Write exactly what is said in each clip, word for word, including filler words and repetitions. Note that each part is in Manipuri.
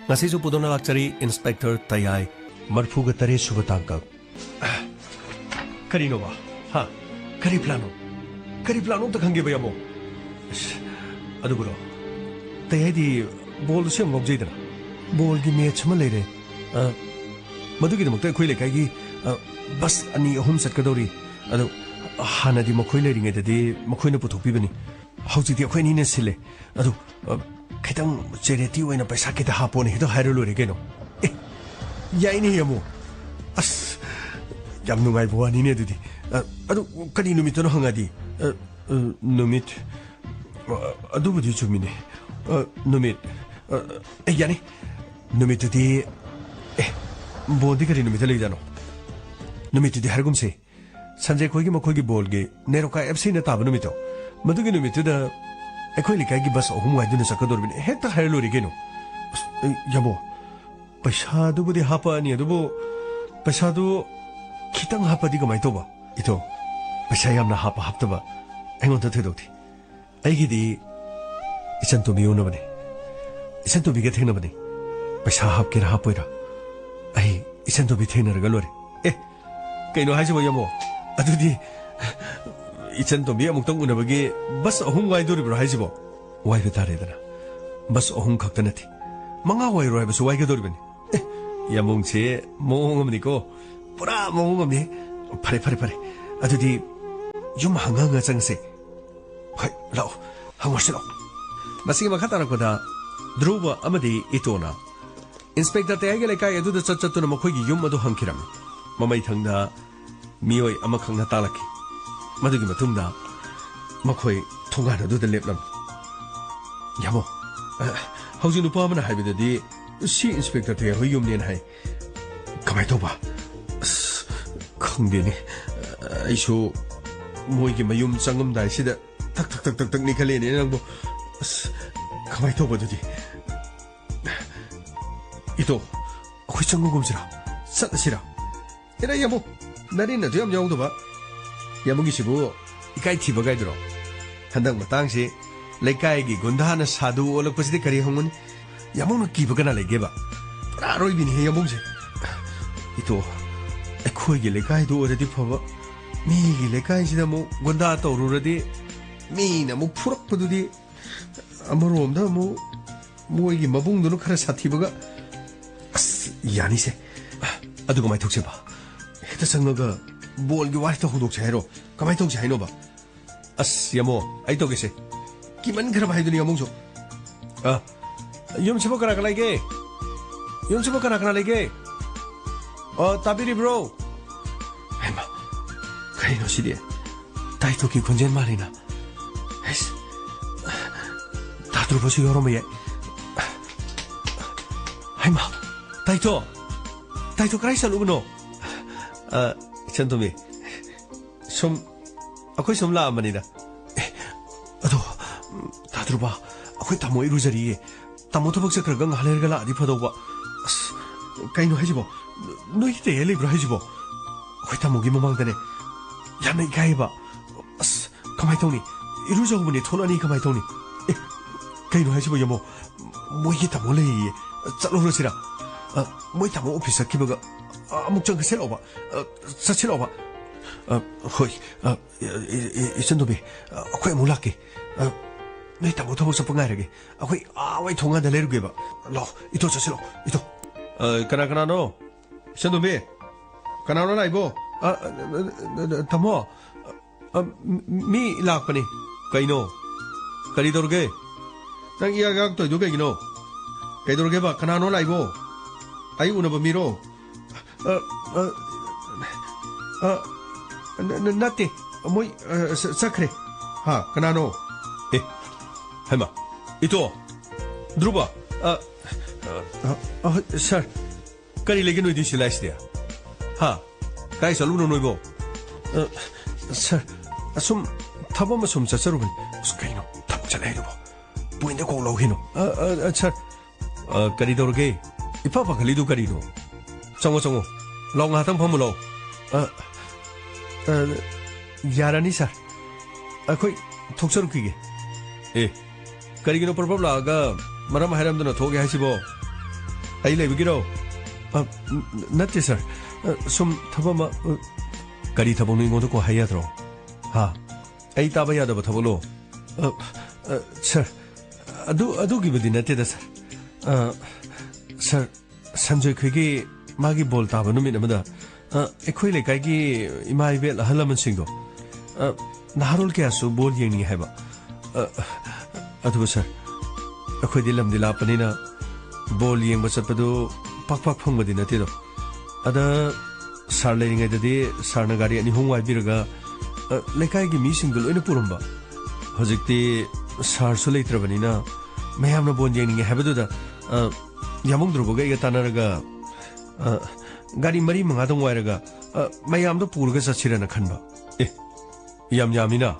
ꯉꯁꯤꯁꯨ ꯄꯨꯗꯨꯅ ꯂꯥꯛꯆꯔꯤ ꯏꯟꯁꯄꯦꯛꯇꯔ ꯇꯌꯥꯏ꯫ ꯃꯔꯐꯨꯒ ꯇꯔꯦꯠ ꯁꯨꯕ ꯇꯥꯡꯀꯛ꯫ ꯀꯔꯤꯅꯣꯕ? ꯍꯥ? ꯀꯔꯤ ꯄ꯭ꯂꯥꯟꯅꯣ? ꯀꯔꯤ ꯄ꯭ꯂꯥꯟꯅꯣ ꯑꯝꯇ ꯈꯪꯒꯦꯕ, ꯌꯥꯃꯣ꯫ ꯑꯁ, ꯑꯗꯨꯕꯨꯔꯣ? ꯇꯌꯥꯏꯗꯤ ꯕꯣꯜꯗꯨꯁꯨ ꯌꯥꯝ ꯉꯥꯎꯖꯩꯗꯅ꯫ ꯕꯣꯜꯒꯤ ꯃꯦꯠꯆ ꯑꯃ ꯂꯩꯔꯦ꯫ ꯑ, ꯃꯗꯨꯒꯤꯗꯃꯛꯇ ꯑꯩꯈꯣꯏ ꯂꯩꯀꯥꯏꯒꯤ, ꯑ, ꯕꯁ ꯑꯅꯤ ꯑꯍꯨꯝ ꯆꯠꯀꯗꯧꯔꯤ꯫ ꯑꯗꯣ ꯍꯥꯟꯅꯗꯤ ꯃꯈꯣꯏ ꯂꯩꯔꯤꯉꯩꯗꯗꯤ ꯃꯈꯣꯏꯅ ꯄꯨꯊꯣꯛꯄꯤꯕꯅꯤ꯫ ꯍꯧꯖꯤꯛꯇꯤ ꯑꯩꯈꯣꯏ ꯑꯅꯤꯅ ꯁꯤꯜꯂꯦ꯫ ꯑꯗꯨ, ꯑ, ꯈꯤꯇꯪ ꯆꯦꯔꯤꯇꯤ ꯑꯣꯏꯅ ꯄꯩꯁꯥ ꯈꯤꯇ ꯍꯥꯞꯄꯣꯅꯦ, ꯈꯤꯇ ꯍꯥꯏꯔ ꯂꯣꯏꯔꯦ ꯀꯩꯅꯣ꯫ ꯑꯦ, ꯌꯥꯏꯅꯦ, ꯌꯥꯃꯣ꯫ ꯑꯁ, ꯌꯥꯝ ꯅꯨꯡꯉꯥꯏꯕ ꯋꯥꯅꯤꯅꯦ ꯑꯗꯨꯗꯤ꯫ ꯑ, ꯑꯗꯨ ꯀꯔꯤ ꯅꯨꯃꯤꯠꯇꯅꯣ ꯍꯪꯉꯗꯤ? ꯑ, ꯑ, ꯅꯨꯃꯤꯠ, ꯑ, ꯑꯗꯨꯕꯨꯗꯤ ꯆꯨꯝꯃꯤꯅꯦ꯫ ꯑ, ꯅꯨꯃꯤꯠ, ꯑ, ꯑꯦ, ꯌꯥꯅꯤ꯫ ꯅꯨꯃꯤꯠꯇꯨꯗꯤ, ꯑꯦ, ꯕꯣꯜꯗꯤ ꯀꯔꯤ ꯅꯨꯃꯤꯠꯇ ꯂꯩꯖꯥꯠꯅꯣ? ꯅꯨꯃꯤꯠꯇꯨꯗꯤ ꯍꯥꯏꯔꯒꯨꯝꯁꯦ꯫ ꯁꯟꯖꯦ ꯈꯣꯏꯒꯤ ꯃꯈꯣꯏꯒꯤ ꯕꯣꯜꯒꯤ ꯅꯦꯔꯣꯀꯥ ꯑꯦꯐ ꯁꯤꯅ ꯇꯥꯕ ꯅꯨꯃꯤꯠꯇꯣ, ꯃꯗꯨꯒꯤ ꯅꯨꯃꯤꯠꯇꯨꯗ ꯑꯩꯈꯣꯏ ꯂꯩꯀꯥꯏꯒꯤ ꯕꯁ ꯑꯍꯨꯝ ꯋꯥꯏꯗꯨꯅ ꯆꯠꯀꯗꯧꯔꯤꯕꯅꯤ꯫ ꯍꯦꯛꯇ ꯍꯥꯏꯔ ꯂꯣꯏꯔꯦ ꯀꯩꯅꯣ꯫ ꯑꯁ, ꯑꯩ, ꯌꯥꯃꯣ, ꯄꯩꯁꯥꯗꯨꯕꯨꯗꯤ ꯍꯥꯞꯄꯛꯑꯅꯤ, ꯑꯗꯨꯕꯨ ꯄꯩꯁꯥꯗꯨ ꯈꯤꯇꯪ ꯍꯥꯞꯄꯗꯤ ꯀꯃꯥꯏꯅ ꯇꯧꯕ? ꯏꯇꯣ, ꯄꯩꯁꯥ ꯌꯥꯝꯅ ꯍꯥꯞꯄ ꯍꯥꯞꯇꯕ ꯑꯩꯉꯣꯟꯗ ꯊꯣꯏꯗꯣꯛꯇꯦ꯫ ꯑꯩꯒꯤꯗꯤ ꯏꯆꯟ ꯇꯣꯝꯕꯤ ꯎꯅꯕꯅꯤ꯫ ꯏꯆꯟ ꯇꯣꯝꯕꯤꯒ ꯊꯦꯡꯅꯕꯅꯤ꯫ ꯄꯩꯁꯥ ꯍꯥꯞꯀꯦꯔꯥ ꯍꯥꯞꯄꯣꯏꯔꯥ, ꯑꯩ ꯏꯆꯟ ꯇꯣꯝꯕꯤ ꯊꯦꯡꯅꯔꯒ ꯂꯣꯏꯔꯦ꯫ ꯑꯦ, ꯀꯩꯅꯣ ꯍꯥꯏꯁꯤꯕꯣ, ꯌꯥꯃꯣ? ꯑꯗꯨꯗꯤ ꯏꯆꯟ ꯇꯣꯝꯕꯤ ꯑꯃꯨꯛꯇꯪ ꯎꯅꯕꯒꯤ ꯕꯁ ꯑꯍꯨꯝ ꯋꯥꯏꯗꯣꯔꯤꯕ꯭ꯔꯣ ꯍꯥꯏꯁꯤꯕꯣ? ꯋꯥꯏꯕ ꯇꯥꯔꯦꯗꯅ꯫ ꯕꯁ ꯑꯍꯨꯝ ꯈꯛꯇ ꯅꯠꯇꯦ, ꯃꯉꯥ ꯋꯥꯏꯔꯣ ꯍꯥꯏꯕꯁꯨ ꯋꯥꯏꯒꯗꯧꯔꯤꯕꯅꯤ꯫ ꯑꯦ, ꯌꯥꯃꯣꯡꯁꯦ ꯃꯑꯣꯡ ꯑꯃꯅꯤꯀꯣ꯫ ꯄꯨꯔꯥ ꯃꯑꯣꯡ ꯑꯃꯅꯤ꯫ ꯐꯔꯦ, ꯐꯔꯦ, ꯐꯔꯦ꯫ ꯑꯗꯨꯗꯤ ꯌꯨꯝ ꯍꯪꯉ ꯍꯪꯉ ꯆꯪꯉꯁꯦ꯫ ꯍꯣꯏ, ꯂꯥꯛꯑꯣ, ꯍꯪꯉꯨꯔꯁꯤ ꯂꯥꯛꯑꯣ꯫ ꯃꯁꯤꯒꯤ ꯃꯈꯥ ꯇꯥꯔꯛꯄꯗ ꯙ꯭ꯔꯨꯕ ꯑꯃꯗꯤ ꯏꯇꯣꯅ ꯏꯟꯁꯄꯦꯛꯇꯔ ꯇꯌꯥꯏꯒꯤ ꯂꯩꯀꯥꯏ ꯑꯗꯨꯗ ꯆꯠ ꯆꯠꯇꯨꯅ ꯃꯈꯣꯏꯒꯤ ꯌꯨꯝ ꯑꯗꯨ ꯍꯪꯈꯤꯔꯝꯃꯤ꯫ ꯃꯃꯩꯊꯪꯗ ꯃꯤꯑꯣꯏ ꯑꯃꯈꯛꯅ ꯇꯥꯛꯂꯛꯈꯤ꯫ ꯃꯗꯨꯒꯤ ꯃꯇꯨꯡꯗ ꯃꯈꯣꯏ ꯊꯣꯡꯒꯥꯟ ꯑꯗꯨꯗ ꯂꯦꯞꯂꯝꯃꯤ꯫ "ꯌꯥꯃꯣ, ꯑ, ꯍꯧꯖꯤꯛ ꯅꯨꯄꯥ ꯑꯃꯅ ꯍꯥꯏꯕꯗꯗꯤ ꯁꯤ ꯏꯟꯁꯄꯦꯛꯇꯔ ꯇꯌꯥꯏ ꯍꯣꯏ ꯌꯨꯝꯅꯦꯅ ꯍꯥꯏ꯫ ꯀꯃꯥꯏꯅ ꯇꯧꯕ? ꯑꯁ, ꯈꯪꯗꯦꯅꯦ꯫ ꯑꯩꯁꯨ ꯃꯣꯏꯒꯤ ꯃꯌꯨꯝ ꯆꯪꯉꯝꯗꯥꯏꯁꯤꯗ ꯊꯛ ꯊꯛ ꯊꯛ ꯊꯛ ꯊꯛꯅꯤ ꯈꯜꯂꯦꯅꯦ ꯅꯪꯕꯨ꯫ ꯑꯁ, ꯀꯃꯥꯏꯅ ꯇꯧꯕ ꯑꯗꯨꯗꯤ?" "ꯏꯇꯣ, ꯑꯩꯈꯣꯏ ꯆꯪꯉꯨꯒꯨꯝꯁꯤꯔꯥ? ꯆꯠꯂꯁꯤꯔꯥ?" "ꯑꯦꯔꯥ ꯌꯥꯃꯣ, ꯅꯔꯦꯟ ꯑꯗꯨ ꯌꯥꯝ ꯌꯥꯎꯗꯕ꯫ ꯌꯥꯃꯣꯒꯤꯁꯤꯕꯨ ꯏꯀꯥꯏ ꯊꯤꯕ ꯀꯥꯏꯗꯨꯔꯣ? ꯍꯟꯗꯛ ꯃꯇꯥꯡꯁꯤ ꯂꯩꯀꯥꯏꯒꯤ ꯒꯨꯟꯗꯥꯅ ꯁꯥꯗꯨ ꯑꯣꯜꯂꯛꯄꯁꯤꯗꯤ ꯀꯔꯤ ꯍꯪꯉꯨꯅꯤ? ꯌꯥꯝꯕꯧꯅ ꯀꯤꯕ ꯀꯅꯥ ꯂꯩꯒꯦꯕ? ꯄꯨꯔꯥ ꯑꯔꯣꯏꯕꯤꯅꯤꯍꯦ ꯌꯥꯝꯕꯧꯁꯦ꯫ ꯏꯇꯣ, ꯑꯩꯈꯣꯏꯒꯤ ꯂꯩꯀꯥꯏꯗꯨ ꯑꯣꯏꯔꯗꯤ ꯐꯕ, ꯃꯤꯒꯤ ꯂꯩꯀꯥꯏꯁꯤꯗ ꯑꯃꯨꯛ ꯒꯨꯟꯗꯥ ꯇꯧꯔꯨꯔꯗꯤ, ꯃꯤꯅ ꯑꯃꯨꯛ ꯐꯨꯔꯛꯄꯗꯨꯗꯤ꯫ ꯑꯃꯔꯣꯝꯗ ꯑꯃꯨꯛ ꯃꯣꯏꯒꯤ ꯃꯕꯨꯡꯗꯨꯅ ꯈꯔ ꯁꯥꯊꯤꯕꯒ꯫ ꯑꯁ, ꯌꯥꯅꯤꯁꯦ꯫ ꯑꯗꯨ ꯀꯃꯥꯏ ꯇꯧꯁꯦꯕ? ꯍꯦꯛꯇ ꯆꯪꯉꯒ ꯕꯣꯜꯒꯤ ꯋꯥ ꯍꯦꯛꯇ ꯍꯧꯗꯣꯛꯁꯦ ꯍꯥꯏꯔꯣ? ꯀꯃꯥꯏ ꯇꯧꯁꯦ ꯍꯥꯏꯅꯣꯕ? ꯑꯁ, ꯌꯥꯃꯣ, ꯑꯩ ꯇꯧꯒꯦꯁꯦ꯫ ꯀꯤꯃꯟꯈ꯭ꯔꯕ ꯍꯥꯏꯗꯨꯅꯤ ꯌꯥꯃꯣꯁꯨ꯫ ꯑ, ꯌꯨꯝꯁꯤꯕꯨ ꯀꯅꯥ ꯀꯅꯥ ꯂꯩꯒꯦ? ꯌꯨꯝꯁꯤꯕꯨ ꯀꯅꯥ ꯀꯅꯥ ꯂꯩꯒꯦ? ꯑ, ꯇꯥꯕꯤꯔꯤꯕ꯭ꯔꯣ? ꯍꯩꯃꯥ, ꯀꯩꯅꯣ ꯁꯤꯗꯤ? ꯇꯥꯏꯇꯣꯛꯀꯤ ꯈꯣꯟꯖꯦꯜ ꯃꯥꯜꯂꯤꯅ꯫ ꯍꯩꯁ, ꯇꯥ ꯇ꯭ꯔꯨꯕꯁꯨ ꯌꯥꯎꯔꯝꯕ ꯌꯥꯏ꯫ ꯍꯩꯃꯥ, ꯇꯥꯏꯇꯣ! ꯇꯥꯏꯇꯣ, ꯀꯗꯥꯏ ꯆꯠꯂꯨꯕꯅꯣ? ꯑ, ꯏꯆꯟ ꯇꯣꯝꯕꯤ, ꯁꯨꯝ, ꯑꯩꯈꯣꯏ ꯁꯨꯝ ꯂꯥꯛꯑꯝꯕꯅꯤꯗ꯫ ꯑꯦ, ꯑꯗꯣ, ꯎꯝ, ꯇꯥ ꯇ꯭ꯔꯨꯕ, ꯑꯩꯈꯣꯏ ꯇꯥꯃꯣ ꯏꯔꯨꯖꯔꯤꯌꯦ꯫ ꯇꯥꯃꯣ ꯊꯕꯛ ꯆꯠꯈ꯭ꯔꯒ ꯉꯥꯏꯍꯥꯛ ꯂꯩꯔꯒ ꯂꯥꯛꯑꯗꯤ ꯐꯗꯧꯕ꯫ ꯑꯁ, ꯀꯩꯅꯣ ꯍꯥꯏꯁꯤꯕꯣ? ꯅꯣꯏꯒꯤ ꯇꯦ ꯂꯩꯕ꯭ꯔꯣ ꯍꯥꯏꯁꯤꯕꯣ? ꯑꯩꯈꯣꯏ ꯇꯥꯃꯣꯒꯤ ꯃꯃꯥꯡꯗꯅꯦ꯫ ꯌꯥꯝꯅ ꯏꯀꯥꯏꯌꯦꯕ꯫ ꯑꯁ, ꯀꯃꯥꯏ ꯇꯧꯅꯤ? ꯏꯔꯨꯖꯍꯧꯕꯅꯦ, ꯊꯣꯛꯂꯛꯑꯅꯤ, ꯀꯃꯥꯏ ꯇꯧꯅꯤ? ꯑꯦ, ꯀꯩꯅꯣ ꯍꯥꯏꯁꯤꯕꯣ, ꯌꯥꯃꯣ? ꯃꯣꯏꯒꯤ ꯇꯥꯃꯣ ꯂꯩꯌꯦ꯫ ꯆꯠꯂꯨꯔꯁꯤꯔꯥ? ꯑ, ꯃꯣꯏ ꯇꯥꯃꯣ ꯑꯣꯐꯤꯁ ꯆꯠꯈꯤꯕꯒ, ꯑ, ꯑꯃꯨꯛ ꯆꯪꯈꯤꯁꯤꯜꯂꯛꯑꯣꯕ꯫ ꯑ, ꯆꯠꯁꯤꯜꯂꯛꯑꯣꯕ꯫ ꯑ, ꯍꯣꯏ, ꯑ, ꯏ-, ꯏ-, ꯏ-, ꯏꯆꯟ ꯇꯣꯝꯕꯤ, ꯑ, ꯑꯩꯈꯣꯏ ꯑꯃꯨꯛ ꯂꯥꯛꯀꯦ꯫ ꯑ, ꯅꯣꯏ ꯇꯥꯃꯣ ꯊꯕꯛ ꯆꯠꯄ ꯉꯥꯏꯔꯒꯦ꯫ ꯑꯩꯈꯣꯏ ꯑꯥ ꯋꯥꯏ ꯊꯣꯡꯒꯥꯟꯗ ꯂꯩꯔꯨꯒꯦꯕ꯫ ꯂꯥꯛꯑꯣ, ꯏꯇꯣ, ꯆꯠꯁꯤꯜꯂꯛꯑꯣ, ꯏꯇꯣ꯫ ꯑ, ꯀꯅꯥ ꯀꯅꯥꯅꯣ? ꯏꯆꯟ ꯇꯣꯝꯕꯤ, ꯀꯅꯥꯅꯣ ꯂꯥꯛꯏꯕꯣ? ꯑ, ꯑ, ꯑ, ꯑ, ꯇꯥꯃꯣ, ꯑ, ꯃꯤ ꯂꯥꯛꯄꯅꯤ꯫ ꯀꯩꯅꯣ? ꯀꯔꯤ ꯇꯧꯔꯒꯦ? ꯅꯪ ꯏꯌꯥꯛ ꯌꯥꯛ ꯇꯧꯏꯗꯣ ꯀꯩꯒꯤꯅꯣ? ꯀꯩꯗꯧꯔꯒꯦꯕ? ꯀꯅꯥꯅꯣ ꯂꯥꯛꯏꯕꯣ? ꯑꯩ ꯎꯅꯕ ꯃꯤꯔꯣ? ꯑ, ꯑ, ꯑ, ꯅ-, ꯅ-, ꯅꯠꯇꯦ꯫ ꯃꯣꯏ, ꯑ, ꯆ-, ꯆꯠꯈ꯭ꯔꯦ꯫ ꯍꯥ, ꯀꯅꯥꯅꯣ? ꯑꯦ, ꯍꯩꯃꯥ, ꯏꯇꯣ, ꯙ꯭ꯔꯨꯕ, ꯑ, ꯑ, ꯑ, ꯁꯥꯔ, ꯀꯔꯤ ꯂꯩꯒꯦ ꯅꯣꯏꯗꯤ ꯁꯤ ꯂꯥꯏꯁꯤꯗꯤ? ꯍꯥ? ꯀꯥꯏ ꯆꯠꯂꯨꯕꯅꯣ ꯅꯣꯏꯕꯣ? ꯑ, ꯁꯥꯔ, ꯑꯁꯨꯝ ꯊꯕꯛ ꯑꯃ ꯁꯨꯝ ꯆꯠꯆꯔꯨꯕꯅꯤ꯫ ꯑꯁ, ꯀꯩꯅꯣ ꯊꯕꯛ ꯆꯠꯂꯦ ꯍꯥꯏꯗꯨꯕꯣ? ꯄꯣꯏꯟꯗ ꯀꯣꯛ ꯂꯧꯈꯤꯅꯣ꯫ ꯑ, ꯑ, ꯑ, ꯁꯥꯔ, ꯑ, ꯀꯔꯤ ꯇꯧꯔꯒꯦ? ꯏꯐ ꯐꯒꯠꯂꯤꯗꯨ ꯀꯔꯤꯅꯣ? ꯆꯪꯉꯣ, ꯆꯪꯉꯣ꯫ ꯂꯥꯎ, ꯉꯥꯏꯍꯥꯛꯇꯪ ꯐꯝꯃꯨ ꯂꯥꯎ꯫ ꯑ, ꯑ, ꯌꯥꯔꯅꯤ, ꯁꯥꯔ꯫ ꯑꯩꯈꯣꯏ ꯊꯣꯛꯆꯔꯨꯈꯤꯒꯦ꯫ ꯑꯦ, ꯀꯔꯤꯒꯤꯅꯣ ꯄ꯭ꯔꯞ ꯄ꯭ꯔꯞ ꯂꯥꯛꯑꯒ ꯃꯔꯝ ꯍꯥꯏꯔꯝꯗꯅ ꯊꯣꯛꯑꯒꯦ ꯍꯥꯏꯁꯤꯕꯣ? ꯑꯩ ꯂꯩꯕꯒꯤꯔꯣ? ꯑ, ꯅ-, ꯅꯠꯇꯦ, ꯁꯥꯔ꯫ ꯑ, ꯁꯨꯝ ꯊꯕꯛ ꯑꯃ, ꯑ, ꯀꯔꯤ ꯊꯕꯛꯅꯣ ꯑꯩꯉꯣꯟꯗ ꯀꯣ ꯍꯥꯏ ꯌꯥꯗ꯭ꯔꯣ? ꯍꯥ? ꯑꯩ ꯇꯥꯕ ꯌꯥꯗꯕ ꯊꯕꯛꯂꯣ? ꯑ, ꯑ, ꯁꯥꯔ, ꯑꯗꯨ, ꯑꯗꯨꯒꯤꯕꯨꯗꯤ ꯅꯠꯇꯦꯗ, ꯁꯥꯔ꯫ ꯑ, ꯁꯥꯔ, ꯁꯟꯖꯣꯏ ꯈꯣꯏꯒꯤ ꯃꯥꯒꯤ ꯕꯣꯜ ꯇꯥꯕ ꯅꯨꯃꯤꯠ ꯑꯃꯗ, ꯑ, ꯑꯩꯈꯣꯏ ꯂꯩꯀꯥꯏꯒꯤ ꯏꯃꯥ ꯏꯕꯦꯜ ꯑꯍꯜ ꯂꯃꯟꯁꯤꯡꯗꯣ, ꯑ, ꯅꯍꯥꯔꯣꯜ ꯀꯌꯥꯁꯨ ꯕꯣꯜ ꯌꯦꯡꯅꯤꯡꯉꯤ ꯍꯥꯏꯕ꯫ ꯑ, ꯑꯗꯨꯕꯨ ꯁꯥꯔ, ꯑꯩꯈꯣꯏꯗꯤ ꯂꯝꯗꯤ ꯂꯥꯞꯄꯅꯤꯅ ꯕꯣꯜ ꯌꯦꯡꯕ ꯆꯠꯄꯗꯨ ꯄꯥꯛ ꯄꯥꯛ ꯐꯪꯕꯗꯤ ꯅꯠꯇꯦꯗꯣ꯫ ꯑꯗ ꯁꯥꯔ ꯂꯩꯔꯤꯉꯩꯗꯗꯤ ꯁꯥꯔꯅ ꯒꯥꯔꯤ ꯑꯅꯤ ꯑꯍꯨꯝ ꯋꯥꯏꯕꯤꯔꯒ, ꯑ, ꯂꯩꯀꯥꯏꯒꯤ ꯃꯤꯁꯤꯡꯗꯨ ꯂꯣꯏꯅ ꯄꯨꯔꯝꯕ꯫ ꯍꯧꯖꯤꯛꯇꯤ ꯁꯥꯔꯁꯨ ꯂꯩꯇ꯭ꯔꯕꯅꯤꯅ ꯃꯌꯥꯝꯅ ꯕꯣꯜ ꯌꯦꯡꯅꯤꯡꯉꯦ ꯍꯥꯏꯕꯗꯨꯗ, ꯑ, ꯌꯥꯝꯕꯨꯡ ꯗ꯭ꯔꯣꯕꯒ ꯑꯩꯒ ꯇꯥꯟꯅꯔꯒ, ꯑ, ꯒꯥꯔꯤ ꯃꯔꯤ ꯃꯉꯥꯗꯪ ꯋꯥꯏꯔꯒ, ꯑ, ꯃꯌꯥꯝꯗꯣ ꯄꯨꯔꯒ ꯆꯠꯁꯤꯔꯅ ꯈꯟꯕ꯫ ꯑꯦ, ꯌꯥꯝ ꯌꯥꯝꯃꯤꯅ꯫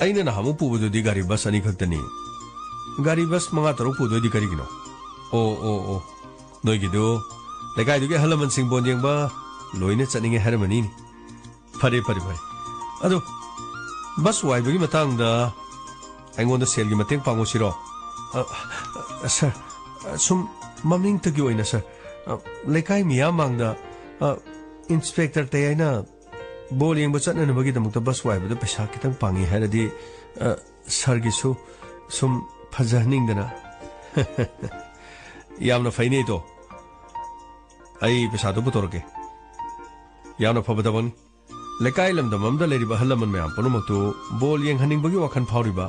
ꯑꯩꯅ ꯅꯍꯥꯟꯃꯨꯛ ꯄꯨꯕꯗꯨꯗꯤ ꯒꯥꯔꯤ ꯕꯁ ꯑꯅꯤ ꯈꯛꯇꯅꯤ꯫ ꯒꯥꯔꯤ ꯕꯁ ꯃꯉꯥ ꯇꯔꯨꯛ ꯄꯨꯗꯣꯏꯗꯤ ꯀꯔꯤꯒꯤꯅꯣ? ꯑꯣ, ꯑꯣ, ꯑꯣ꯫ ꯅꯣꯏꯒꯤꯗꯨ ꯂꯩꯀꯥꯏꯗꯨꯒꯤ ꯑꯍꯜ ꯂꯃꯟꯁꯤꯡ ꯕꯣꯜ ꯌꯦꯡꯕ ꯂꯣꯏꯅ ꯆꯠꯅꯤꯡꯉꯦ ꯍꯥꯏꯔꯝꯃꯅꯤꯅꯦ꯫ ꯐꯔꯦ, ꯐꯔꯦ, ꯐꯔꯦ꯫ ꯑꯗꯣ ꯕꯁ ꯋꯥꯏꯕꯒꯤ ꯃꯇꯥꯡꯗ ꯑꯩꯉꯣꯟꯗ ꯁꯦꯜꯒꯤ ꯃꯇꯦꯡ ꯄꯥꯡꯉꯨꯁꯤꯔꯣ? ꯑ, ꯑ, ꯁꯥꯔ, ꯑ, ꯁꯨꯝ ꯃꯃꯤꯡꯇꯒꯤ ꯑꯣꯏꯅ, ꯁꯥꯔ, ꯑ, ꯂꯩꯀꯥꯏ ꯃꯤꯌꯥꯝ ꯃꯥꯡꯗ, ꯑ, ꯏꯟꯁꯄꯦꯛꯇꯔ ꯇꯌꯥꯏꯅ ꯕꯣꯜ ꯌꯦꯡꯕ ꯆꯠꯅꯅꯕꯒꯤꯗꯃꯛꯇ ꯕꯁ ꯋꯥꯏꯕꯗ ꯄꯩꯁꯥ ꯈꯤꯇꯪ ꯄꯥꯡꯉꯤ ꯍꯥꯏꯔꯗꯤ, ꯑ, ꯁꯥꯔꯒꯤꯁꯨ ꯁꯨꯝ ꯐꯖꯍꯟꯅꯤꯡꯗꯅ꯫ ꯌꯥꯝꯅ ꯐꯩꯅꯦ, ꯏꯇꯣ꯫ ꯑꯩ ꯄꯩꯁꯥꯗꯨ ꯄꯨꯊꯣꯔꯛꯀꯦ꯫ ꯌꯥꯝꯅ ꯐꯕ ꯊꯕꯛꯅꯤ꯫ ꯂꯩꯀꯥꯏ ꯂꯝꯗꯝ ꯑꯃꯗ ꯂꯩꯔꯤꯕ ꯑꯍꯜ ꯂꯃꯟ ꯃꯌꯥꯝ ꯄꯨꯝꯅꯃꯛꯇꯨ ꯕꯣꯜ ꯌꯦꯡꯍꯟꯅꯤꯡꯕꯒꯤ ꯋꯥꯈꯜ ꯐꯥꯎꯔꯤꯕ,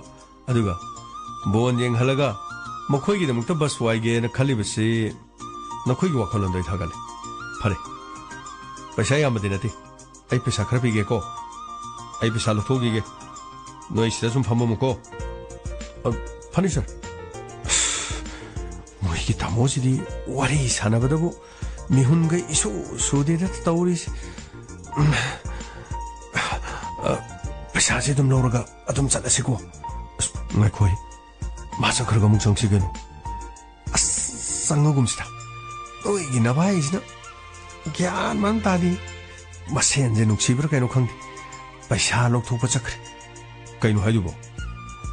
ꯑꯗꯨꯒ ꯕꯣꯜ ꯌꯦꯡꯍꯜꯂꯒ ꯃꯈꯣꯏꯒꯤꯗꯃꯛꯇ ꯕꯁ ꯋꯥꯏꯒꯦꯅ ꯈꯜꯂꯤꯕꯁꯤ ꯅꯈꯣꯏꯒꯤ ꯋꯥꯈꯜꯂꯣꯟꯗꯣ ꯑꯩ ꯊꯥꯒꯠꯂꯤ꯫ ꯐꯔꯦ, ꯄꯩꯁꯥ ꯌꯥꯝꯕꯗꯤ ꯅꯠꯇꯦ꯫ ꯑꯩ ꯄꯩꯁꯥ ꯈꯔ ꯄꯤꯒꯦꯀꯣ꯫ ꯑꯩ ꯄꯩꯁꯥ ꯂꯧꯊꯣꯛꯈꯤꯒꯦ꯫ ꯅꯣꯏ ꯁꯤꯗ ꯁꯨꯝ ꯐꯝꯃꯝꯃꯨꯀꯣ꯫ ꯑ, ꯐꯅꯤ, ꯁꯥꯔ꯫ ꯃꯣꯏꯒꯤ ꯇꯥꯃꯣꯁꯤꯗꯤ ꯋꯥꯔꯤ ꯁꯥꯟꯅꯕꯗꯕꯨ ꯃꯤꯍꯨꯟꯒ ꯏꯁꯨ ꯁꯨꯗꯦꯗ ꯇꯧꯔꯤꯁꯦ꯫ ꯎꯝ꯫ ꯑ, ꯄꯩꯁꯥꯁꯦ ꯑꯗꯨꯝ ꯂꯧꯔꯒ ꯑꯗꯨꯝ ꯆꯠꯂꯁꯤꯀꯣ꯫ ꯑꯁ, ꯉꯥꯏꯈꯣꯍꯦ꯫ ꯃꯥ ꯆꯠꯈ꯭ꯔꯒ ꯑꯃꯨꯛ ꯆꯪꯁꯤ ꯀꯩꯅꯣ꯫ ꯑꯁ, ꯆꯪꯉꯒꯨꯝꯁꯤꯗ꯫ ꯅꯣꯏꯒꯤ ꯅꯚꯥꯏꯁꯤꯅ ꯒ꯭ꯌꯥꯟ ꯃꯥꯟ ꯇꯥꯗꯦ꯫ ꯃꯁꯦꯟꯁꯦ ꯅꯨꯡꯁꯤꯕ꯭ꯔꯥ ꯀꯩꯅꯣ ꯈꯪꯗꯦ꯫ ꯄꯩꯁꯥ ꯂꯧꯊꯣꯛꯄ ꯆꯠꯈ꯭ꯔꯦ꯫ ꯀꯩꯅꯣ ꯍꯥꯏꯗꯨꯕꯣ?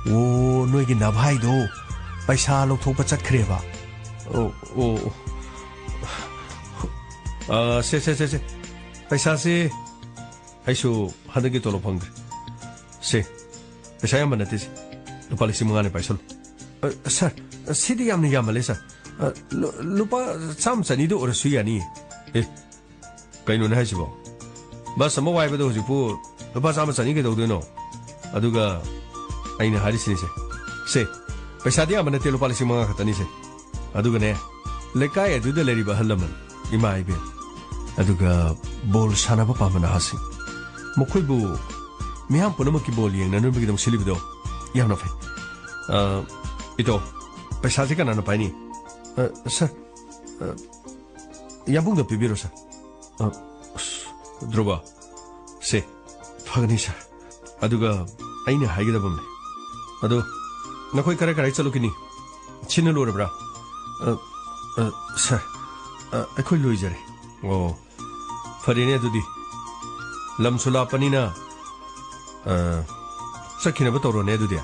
ꯑꯣ, ꯅꯣꯏꯒꯤ ꯅꯚꯥꯏꯗꯣ ꯄꯩꯁꯥ ꯂꯧꯊꯣꯛꯄ ꯆꯠꯈ꯭ꯔꯦꯕ꯫ ꯑꯣ, ꯑꯣ, ꯑꯣ꯫ ꯑ, ꯁꯦ, ꯁꯦ, ꯁꯦ, ꯁꯦ꯫ ꯄꯩꯁꯥꯁꯦ ꯑꯩꯁꯨ ꯍꯟꯗꯛꯀꯤ ꯇꯣꯂꯣꯞ ꯐꯪꯗ꯭ꯔꯤ꯫ ꯁꯦ, ꯄꯩꯁꯥ ꯌꯥꯝꯕ ꯅꯠꯇꯦ ꯁꯦ꯫ ꯂꯨꯄꯥ ꯂꯤꯁꯤꯡ ꯃꯉꯥꯅꯤ ꯄꯥꯏꯁꯜꯂꯨ꯫ ꯑ, ꯁꯥꯔ, ꯁꯤꯗꯤ ꯌꯥꯝꯅ ꯌꯥꯝꯃꯜꯂꯦ, ꯁꯥꯔ꯫ ꯑ, ꯂꯨ-, ꯂꯨꯄꯥ ꯆꯥꯝꯃ ꯆꯅꯤꯗ ꯑꯣꯏꯔꯁꯨ ꯌꯥꯅꯤꯌꯦ꯫ ꯑꯦ, ꯀꯩꯅꯣꯅꯦ ꯍꯥꯏꯁꯤꯕꯣ? ꯕꯁ ꯑꯃ ꯋꯥꯏꯕꯗ ꯍꯧꯖꯤꯛꯄꯨ ꯂꯨꯄꯥ ꯆꯥꯝꯃ ꯆꯅꯤ ꯀꯩꯗꯧꯗꯣꯏꯅꯣ? ꯑꯗꯨꯒ ꯑꯩꯅ ꯍꯥꯏꯔꯤꯁꯤꯅꯤꯁꯦ, ꯁꯦ, ꯄꯩꯁꯥꯗꯤ ꯌꯥꯝꯕ ꯅꯠꯇꯦ, ꯂꯨꯄꯥ ꯂꯤꯁꯤꯡ ꯃꯉꯥ ꯈꯛꯇꯅꯤꯁꯦ꯫ ꯑꯗꯨꯒꯅꯦ, ꯂꯩꯀꯥꯏ ꯑꯗꯨꯗ ꯂꯩꯔꯤꯕ ꯑꯍꯜ ꯂꯃꯟ, ꯏꯃꯥ ꯏꯕꯦꯟ, ꯑꯗꯨꯒ ꯕꯣꯜ ꯁꯥꯟꯅꯕ ꯄꯥꯝꯕ ꯅꯍꯥꯁꯤꯡ, ꯃꯈꯣꯏꯕꯨ ꯃꯤꯌꯥꯝ ꯄꯨꯝꯅꯃꯛꯀꯤ ꯕꯣꯜ ꯌꯦꯡꯅꯅꯕꯒꯤꯗꯃꯛ ꯁꯤꯜꯂꯤꯕꯗꯣ ꯌꯥꯝꯅ ꯐꯩ꯫ ꯑ, ꯏꯇꯣ, ꯄꯩꯁꯥꯁꯦ ꯀꯅꯥꯅ ꯄꯥꯏꯅꯤ? ꯑ, ꯁꯥꯔ, ꯑ, ꯌꯥꯝꯕꯨꯡꯗ ꯄꯤꯕꯤꯔꯣ, ꯁꯥꯔ꯫ ꯑ, ꯑꯁ, ꯙ꯭ꯔꯨꯕ, ꯁꯦ, ꯐꯒꯅꯤ, ꯁꯥꯔ꯫ ꯑꯗꯨꯒ ꯑꯩꯅ ꯍꯥꯏꯒꯗꯕ ꯑꯃꯅꯦ꯫ ꯑꯗꯣ ꯅꯈꯣꯏ ꯀꯔꯥꯏ ꯀꯔꯥꯏ ꯆꯠꯂꯨꯈꯤꯅꯤ? ꯁꯤꯟꯅ ꯂꯣꯏꯔꯕ꯭ꯔꯥ? ꯑ, ꯑ, ꯁꯥꯔ, ꯑ, ꯑꯩꯈꯣꯏ ꯂꯣꯏꯖꯔꯦ꯫ ꯑꯣ, ꯐꯔꯦꯅꯦ ꯑꯗꯨꯗꯤ꯫ ꯂꯝꯁꯨ ꯂꯥꯞꯄꯅꯤꯅ, ꯑ, ꯆꯠꯈꯤꯅꯕ ꯇꯧꯔꯣꯅꯦ ꯑꯗꯨꯗꯤ꯫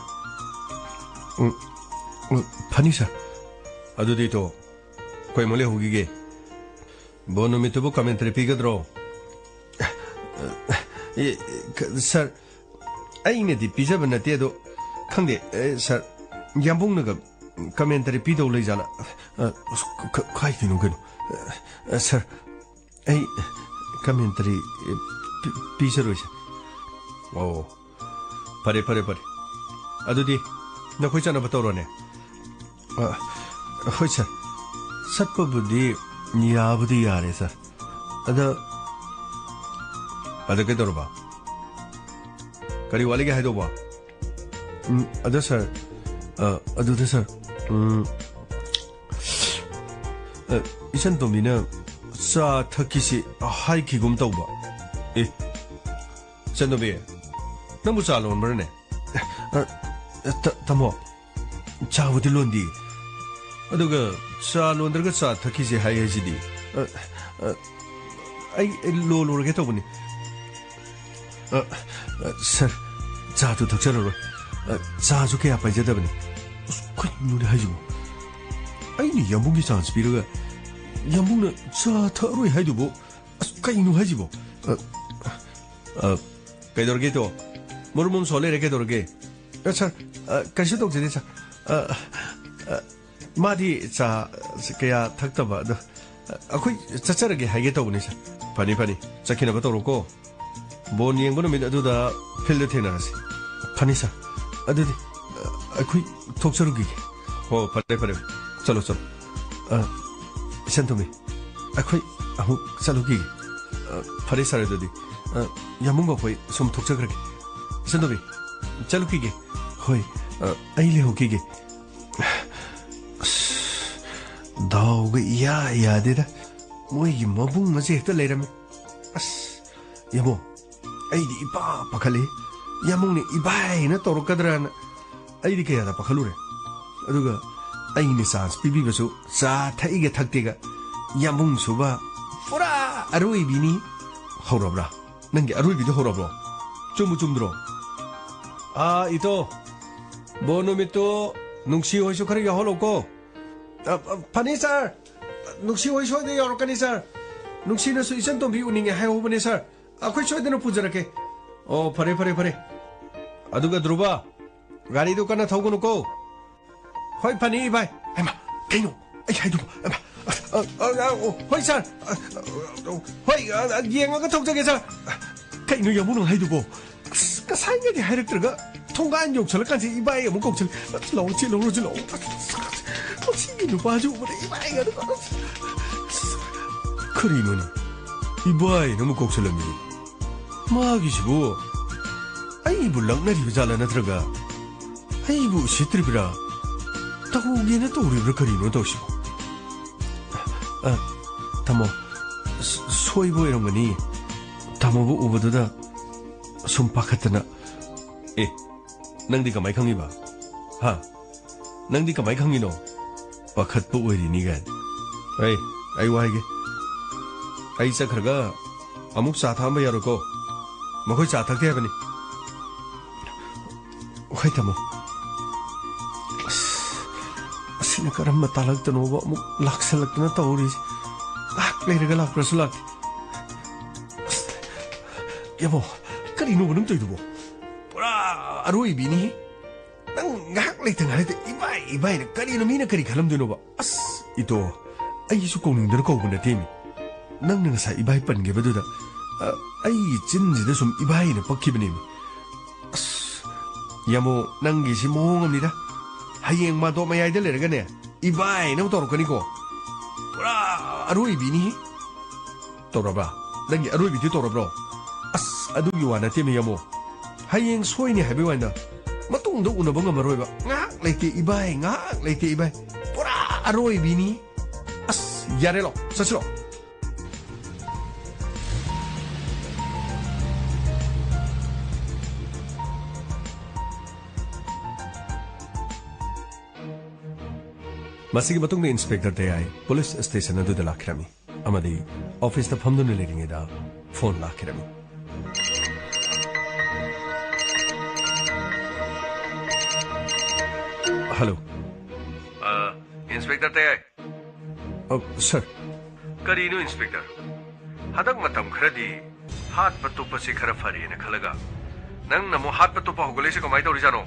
ꯎꯝ, ꯎꯝ, ꯐꯅꯤ, ꯁꯥꯔ꯫ ꯑꯗꯨꯗꯤ ꯇꯣ, ꯑꯩꯈꯣꯏ ꯑꯃꯨꯛ ꯂꯩꯍꯧꯈꯤꯒꯦ꯫ ꯕꯣꯟ ꯅꯨꯃꯤꯠꯇꯨꯕꯨ ꯀꯃꯦꯟꯇꯔꯤ ꯄꯤꯒꯗ꯭ꯔꯣ? ꯑꯦ, ꯁꯥꯔ, ꯑꯩꯅꯗꯤ ꯄꯤꯖꯕ ꯅꯠꯇꯦ, ꯑꯗꯣ ꯈꯪꯗꯦ, ꯑꯦ, ꯁꯥꯔ, ꯌꯥꯝꯕꯨꯡꯅꯒ ꯀꯃꯦꯟꯇꯔꯤ ꯄꯤꯗꯧ ꯂꯩꯖꯥꯠꯂꯥ? ꯑ, ꯑꯁ, ꯀ-, ꯀ-, ꯀꯥꯏꯗꯣꯏꯅꯣ ꯀꯩꯅꯣ? ꯑ, ꯁꯥꯔ, ꯑꯩ ꯀꯃꯦꯟꯇꯔꯤ, ꯑꯦ, ꯄꯤ-, ꯄꯤꯖꯔꯣꯏꯁꯦ꯫ ꯑꯣ, ꯐꯔꯦ, ꯐꯔꯦ, ꯐꯔꯦ꯫ ꯑꯗꯨꯗꯤ ꯅꯈꯣꯏ ꯆꯠꯅꯕ ꯇꯧꯔꯣꯅꯦ꯫ ꯑ, ꯍꯣꯏ, ꯁꯥꯔ꯫ ꯆꯠꯄꯕꯨꯗꯤ ꯌꯥꯕꯨꯗꯤ ꯌꯥꯔꯦ, ꯁꯥꯔ꯫ ꯑꯗ, ꯑꯗ ꯀꯩꯗꯧꯔꯕ? ꯀꯔꯤ ꯋꯥꯠꯂꯤꯒꯦ ꯍꯥꯏꯗꯧꯕ? ꯎꯝ, ꯑꯗ, ꯁꯥꯔ, ꯑ, ꯑꯗꯨꯗ, ꯁꯥꯔ, ꯎꯝ, ꯑ, ꯏꯆꯟ ꯇꯣꯝꯕꯤꯅ ꯆꯥ ꯊꯛꯈꯤꯁꯤ ꯍꯥꯏꯈꯤꯒꯨꯝ ꯇꯧꯕ꯫ ꯑꯦ, ꯏꯆꯟ ꯇꯣꯝꯕꯤ, ꯅꯪꯕꯨ ꯆꯥ ꯂꯣꯟꯕ꯭ꯔꯅꯦ? ꯑ, ꯑ, ꯇ-, ꯇꯥꯃꯣ, ꯆꯥꯕꯨꯗꯤ ꯂꯣꯟꯗꯤ꯫ ꯑꯗꯨꯒ ꯆꯥ ꯂꯣꯟꯗ꯭ꯔꯒ ꯆꯥ ꯊꯛꯈꯤꯁꯦ ꯍꯥꯏ ꯍꯥꯏꯁꯤꯗꯤ꯫ ꯑ, ꯑ, ꯑꯩ ꯂꯣꯜꯂꯨꯔꯒꯦ ꯇꯧꯕꯅꯤ꯫ ꯑ, ꯑ, ꯁꯥꯔ, ꯆꯥꯗꯨ ꯊꯛꯆꯔꯔꯣꯏ꯫ ꯑ, ꯆꯥꯁꯨ ꯀꯌꯥ ꯄꯥꯏꯖꯗꯕꯅꯤ꯫ ꯑꯁ, ꯀꯩꯅꯣꯅꯦ ꯍꯥꯏꯁꯤꯕꯣ? ꯑꯩꯅ ꯌꯥꯝꯕꯨꯡꯒꯤ ꯆꯥꯟꯁ ꯄꯤꯔꯒ ꯌꯥꯝꯕꯨꯡꯅ ꯆꯥ ꯊꯛꯑꯔꯣꯏ ꯍꯥꯏꯗꯨꯕꯨ? ꯑꯁ, ꯀꯩꯅꯣ ꯍꯥꯏꯁꯤꯕꯣ? ꯑ, ꯑ, ꯀꯩꯗꯧꯔꯒꯦ ꯇꯣ? ꯃꯔꯨꯝ ꯑꯃ ꯁꯣ ꯂꯩꯔꯦ, ꯀꯩꯗꯧꯔꯒꯦ? ꯑ, ꯁꯥꯔ, ꯑ, ꯀꯩꯁꯨ ꯇꯧꯖꯗꯦ, ꯁꯥꯔ꯫ ꯑ, ꯑ, ꯃꯥꯗꯤ ꯆꯥ ꯀꯌꯥ ꯊꯛꯇꯕ ꯑꯗꯣ꯫ ꯑꯩꯈꯣꯏ ꯆꯠꯆꯔꯒꯦ ꯍꯥꯏꯒꯦ ꯇꯧꯕꯅꯤ, ꯁꯥꯔ꯫ ꯐꯅꯤ, ꯐꯅꯤ꯫ ꯆꯠꯈꯤꯅꯕ ꯇꯧꯔꯣꯀꯣ꯫ ꯕꯣꯟ ꯌꯦꯡꯕ ꯅꯨꯃꯤꯠ ꯑꯗꯨꯗ ꯐꯤꯜꯗ ꯊꯦꯡꯅꯔꯁꯤ꯫ ꯐꯅꯤ, ꯁꯥꯔ꯫ ꯑꯗꯨꯗꯤ, ꯑ, ꯑꯩꯈꯣꯏ ꯊꯣꯛꯆꯔꯨꯈꯤꯒꯦ꯫ ꯍꯣ, ꯐꯔꯦ, ꯐꯔꯦ꯫ ꯆꯠꯂꯣ, ꯆꯠꯂꯣ꯫ ꯑ, ꯏꯆꯟ ꯇꯣꯝꯕꯤ, ꯑꯩꯈꯣꯏ ꯑꯃꯨꯛ ꯆꯠꯂꯨꯈꯤꯒꯦ꯫ ꯑ, ꯐꯔꯦ, ꯁꯥꯔ, ꯑꯗꯨꯗꯤ꯫ ꯑ, ꯌꯥꯝꯕꯨꯡꯒ ꯑꯩꯈꯣꯏ ꯁꯨꯝ ꯊꯣꯛꯆꯈ꯭ꯔꯒꯦ꯫ ꯏꯆꯟ ꯇꯣꯝꯕꯤ, ꯆꯠꯂꯨꯈꯤꯒꯦ꯫ ꯍꯣꯏ, ꯑ, ꯑꯩ ꯂꯩꯍꯧꯈꯤꯒꯦ꯫ ꯑꯁ, ꯗꯥꯎꯒ ꯏꯌꯥ ꯌꯥꯗꯦꯗ꯫ ꯃꯣꯏꯒꯤ ꯃꯕꯨꯡ ꯑꯁꯦ ꯍꯦꯛꯇ ꯂꯩꯔꯝꯃꯦ꯫ ꯑꯁ, ꯌꯥꯝꯕꯨꯡ, ꯑꯩꯗꯤ ꯏꯄꯥ ꯄꯥꯈꯠꯂꯤ꯫ ꯌꯥꯝꯕꯨꯡꯅ ꯏꯕꯥꯏꯅ ꯇꯧꯔꯛꯀꯗ꯭ꯔꯅ ꯑꯩꯗꯤ ꯀꯌꯥꯗ ꯄꯥꯈꯠꯂꯨꯔꯦ꯫ ꯑꯗꯨꯒ ꯑꯩꯅ ꯆꯥꯟꯁ ꯄꯤꯕꯤꯕꯁꯨ ꯆꯥ ꯊꯛꯏꯒ ꯊꯛꯇꯦꯒ꯫ ꯌꯥꯝꯕꯨꯡ ꯁꯨꯕ ꯄꯨꯔꯥ ꯑꯔꯣꯏꯕꯤꯅꯤ꯫ ꯍꯧꯔꯕ꯭ꯔꯥ? ꯅꯪꯒꯤ ꯑꯔꯣꯏꯕꯤꯗꯣ ꯍꯧꯔꯕ꯭ꯔꯣ? ꯆꯨꯝꯕꯨ ꯆꯨꯝꯗ꯭ꯔꯣ? ꯑꯥ, ꯏꯇꯣ, ꯕꯣ ꯅꯨꯃꯤꯠꯇꯨ ꯅꯨꯡꯁꯤ ꯍꯣꯏꯁꯨ ꯈꯔ ꯌꯥꯎꯍꯜꯂꯧꯀꯣ꯫ ꯑ, ꯑ, ꯐꯅꯤ, ꯁꯥꯔ꯫ ꯅꯨꯡꯁꯤ ꯍꯣꯏ ꯁꯣꯏꯗꯅ ꯌꯧꯔꯛꯀꯅꯤ, ꯁꯥꯔ꯫ ꯅꯨꯡꯁꯤꯅꯁꯨ ꯏꯆꯟ ꯇꯣꯝꯕꯤ ꯎꯅꯤꯡꯉꯦ ꯍꯥꯏꯍꯧꯕꯅꯦ, ꯁꯥꯔ꯫ ꯑꯩꯈꯣꯏ ꯁꯣꯏꯗꯅ ꯄꯨꯖꯔꯛꯀꯦ꯫ ꯑꯣ, ꯐꯔꯦ, ꯐꯔꯦ, ꯐꯔꯦ꯫ ꯑꯗꯨꯒ ꯙ꯭ꯔꯨꯕ, ꯒꯥꯔꯤꯗꯨ ꯀꯟꯅ ꯊꯧꯒꯅꯨꯀꯣ꯫ ꯍꯣꯏ, ꯐꯅꯤ, ꯏꯕꯥꯏ꯫ ꯍꯩꯃꯥ, ꯀꯩꯅꯣ ꯑꯩ ꯍꯥꯏꯗꯨꯕꯣ? ꯍꯩꯃꯥ, ꯑ, ꯑ, ꯑ, ꯑ, ꯍꯣꯏ, ꯁꯥꯔ꯫ ꯑ, ꯑ, ꯍꯣꯏ, ꯑ, ꯑ, ꯌꯦꯡꯉꯒ ꯊꯧꯖꯒꯦ, ꯁꯥꯔ꯫ ꯀꯩꯅꯣ ꯌꯥꯝꯕꯨꯡ ꯅꯪ ꯍꯥꯏꯗꯨꯕꯣ? ꯑꯁ, ꯉꯁꯥꯏꯉꯩꯗꯤ ꯍꯥꯏꯔꯛꯇ꯭ꯔꯒ ꯊꯣꯡꯒꯥꯟ ꯌꯧꯁꯜꯂꯀꯥꯟꯁꯤ ꯏꯕꯥꯏ ꯑꯃꯨꯛ ꯀꯧꯁꯜꯂꯦ꯫ ꯑꯁ, ꯂꯥꯛꯑꯣ, ꯆꯦꯜꯂꯨꯔꯣ, ꯆꯦꯜꯂꯨꯔꯣ꯫ ꯑꯁ, ꯃꯁꯤꯒꯤ ꯅꯨꯄꯥꯁꯤ ꯎꯕꯗ ꯏꯕꯥꯏ ꯉꯥꯛꯇ꯫ ꯑꯁ, ꯀꯔꯤꯅꯣꯅꯦ? ꯏꯕꯥꯏꯅ ꯑꯃꯨꯛ ꯀꯧꯁꯜꯂꯝꯃꯤ꯫ ꯃꯥꯒꯤꯁꯤꯕꯨ ꯑꯩꯕꯨ ꯂꯛꯅꯔꯤꯕ ꯖꯥꯠꯂꯥ ꯅꯠꯇ꯭ꯔꯒ ꯑꯩꯕꯨ ꯎꯁꯤꯠꯇ꯭ꯔꯤꯕ꯭ꯔꯥ? ꯇꯧꯒꯦꯅ ꯇꯧꯔꯤꯕ꯭ꯔꯥ ꯀꯔꯤꯅꯣ ꯇꯧꯔꯤꯁꯤꯕꯣ? ꯑ, ꯇꯥꯃꯣ, ꯁ-, ꯁꯣꯏꯕ ꯑꯣꯏꯔꯝꯒꯅꯤ꯫ ꯇꯥꯃꯣꯕꯨ ꯎꯕꯗꯨꯗ ꯁꯨꯝ ꯄꯥꯈꯠꯇꯅ꯫ ꯑꯦ, ꯅꯪꯗꯤ ꯀꯃꯥꯏ ꯈꯪꯉꯤꯕ? ꯍꯥ? ꯅꯪꯗꯤ ꯀꯃꯥꯏ ꯈꯪꯉꯤꯅꯣ? ꯄꯥꯈꯠꯄ ꯑꯣꯏꯔꯤꯅꯤ ꯀꯥꯏꯅ꯫ ꯑꯩ, ꯑꯩ ꯋꯥ ꯍꯥꯏꯒꯦ꯫ ꯑꯩ ꯆꯠꯈ꯭ꯔꯒ ꯑꯃꯨꯛ ꯆꯥ ꯊꯛꯑꯝꯕ ꯌꯥꯔꯣꯏꯀꯣ꯫ ꯃꯈꯣꯏ ꯆꯥ ꯊꯛꯇꯦ ꯍꯥꯏꯕꯅꯤ꯫ ꯍꯣꯏ, ꯇꯥꯃꯣ꯫ ꯑꯁ, ꯁꯤꯅ ꯀꯔꯝꯕ ꯇꯥꯂꯛꯇꯅꯣꯕ ꯑꯃꯨꯛ ꯂꯥꯛꯁꯜꯂꯛꯇꯅ ꯇꯧꯔꯤꯁꯦ꯫ ꯉꯥꯏꯍꯥꯛ ꯂꯩꯔꯒ ꯂꯥꯛꯄ꯭ꯔꯁꯨ ꯂꯥꯛꯇꯦ꯫ ꯑꯁ, ꯌꯥꯃꯣ, ꯀꯔꯤꯅꯣꯕ ꯅꯪ ꯇꯧꯔꯤꯗꯨꯕꯣ? ꯄꯨꯔꯥ ꯑꯔꯣꯏꯕꯤꯅꯤꯍꯦ꯫ ꯅꯪ ꯉꯥꯏꯍꯥꯛ ꯂꯩꯇ ꯉꯥꯏꯔꯗꯤ ꯏꯕꯥꯏ, ꯏꯕꯥꯏꯅ ꯀꯔꯤꯅꯣ, ꯃꯤꯅ ꯀꯔꯤ ꯈꯜꯂꯝꯗꯣꯏꯅꯣꯕ? ꯑꯁ, ꯏꯇꯣ, ꯑꯩꯁꯨ ꯀꯧꯅꯤꯡꯗꯅ ꯀꯧꯕ ꯅꯠꯇꯦꯃꯤ꯫ ꯅꯪꯅ ꯉꯁꯥꯏ ꯏꯕꯥꯏ ꯄꯟꯈꯤꯕꯗꯨꯗ, ꯑ, ꯑꯩꯒꯤ ꯆꯤꯟꯁꯤꯗ ꯁꯨꯝ ꯏꯕꯥꯏꯅ ꯄꯛꯈꯤꯕꯅꯦꯃꯤ꯫ ꯑꯁ, ꯌꯥꯃꯣ, ꯅꯪꯒꯤꯁꯤ ꯃꯑꯣꯡ ꯑꯃꯅꯤꯗ꯫ ꯍꯌꯦꯡ ꯃꯥꯗꯣ ꯃꯌꯥꯏꯗ ꯂꯩꯔꯒꯅꯦ, ꯏꯕꯥꯏꯅ ꯑꯃꯨꯛ ꯇꯧꯔꯛꯀꯅꯤꯀꯣ꯫ ꯄꯨꯔꯥ ꯑꯔꯣꯏꯕꯤꯅꯤꯍꯦ꯫ ꯇꯧꯔꯕ꯭ꯔꯥ? ꯅꯪꯒꯤ ꯑꯔꯣꯏꯕꯤꯗꯨ ꯇꯧꯔꯕ꯭ꯔꯣ? ꯑꯁ, ꯑꯗꯨꯒꯤ ꯋꯥ ꯅꯠꯇꯦꯅꯦ, ꯌꯥꯃꯣ꯫ ꯍꯌꯦꯡ ꯁꯣꯏꯅꯤ ꯍꯥꯏꯕꯩ ꯋꯥꯅꯤꯗ꯫ ꯃꯇꯨꯡꯗ ꯎꯅꯕ ꯉꯝꯃꯔꯣꯏꯕ꯫ ꯉꯥꯏꯍꯥꯛ ꯂꯩꯇꯦ, ꯏꯕꯥꯏ, ꯉꯥꯏꯍꯥꯛ ꯂꯩꯇꯦ, ꯏꯕꯥꯏ꯫ ꯄꯨꯔꯥ ꯑꯔꯣꯏꯕꯤꯅꯤ꯫ ꯑꯁ, ꯌꯥꯔꯦ, ꯂꯥꯛꯑꯣ, ꯆꯠꯁꯤꯔꯣ꯫ ꯃꯁꯤꯒꯤ ꯃꯇꯨꯡꯗ ꯏꯟꯁꯄꯦꯛꯇꯔ ꯇꯌꯥꯏ ꯄꯨꯂꯤꯁ ꯁ꯭ꯇꯦꯁꯟ ꯑꯗꯨꯗ ꯂꯥꯛꯈꯤꯔꯝꯃꯤ ꯑꯃꯗꯤ ꯑꯣꯐꯤꯁꯇ ꯐꯝꯗꯨꯅ ꯂꯩꯔꯤꯉꯩꯗ ꯐꯣꯟ ꯂꯥꯛꯈꯤꯔꯝꯃꯤ꯫ ꯍꯜꯂꯣ꯫ ꯑ, ꯏꯟꯁꯄꯦꯛꯇꯔ ꯇꯌꯥꯏ꯫ ꯑ, ꯁꯔ꯫ ꯀꯔꯤꯅꯣ, ꯏꯟꯁꯄꯦꯛꯇꯔ? ꯍꯟꯗꯛ ꯃꯇꯝ ꯈꯔꯗꯤ ꯍꯥꯠꯄ ꯇꯨꯞꯄꯁꯤ ꯈꯔ ꯐꯔꯦꯅ ꯈꯜꯂꯒ, ꯅꯪꯅ ꯑꯃꯨꯛ ꯍꯥꯠꯄ ꯇꯨꯞꯄ ꯍꯧꯒꯠꯂꯛꯏꯁꯦ ꯀꯃꯥꯏꯅ ꯇꯧꯔꯤꯖꯥꯠꯅꯣ?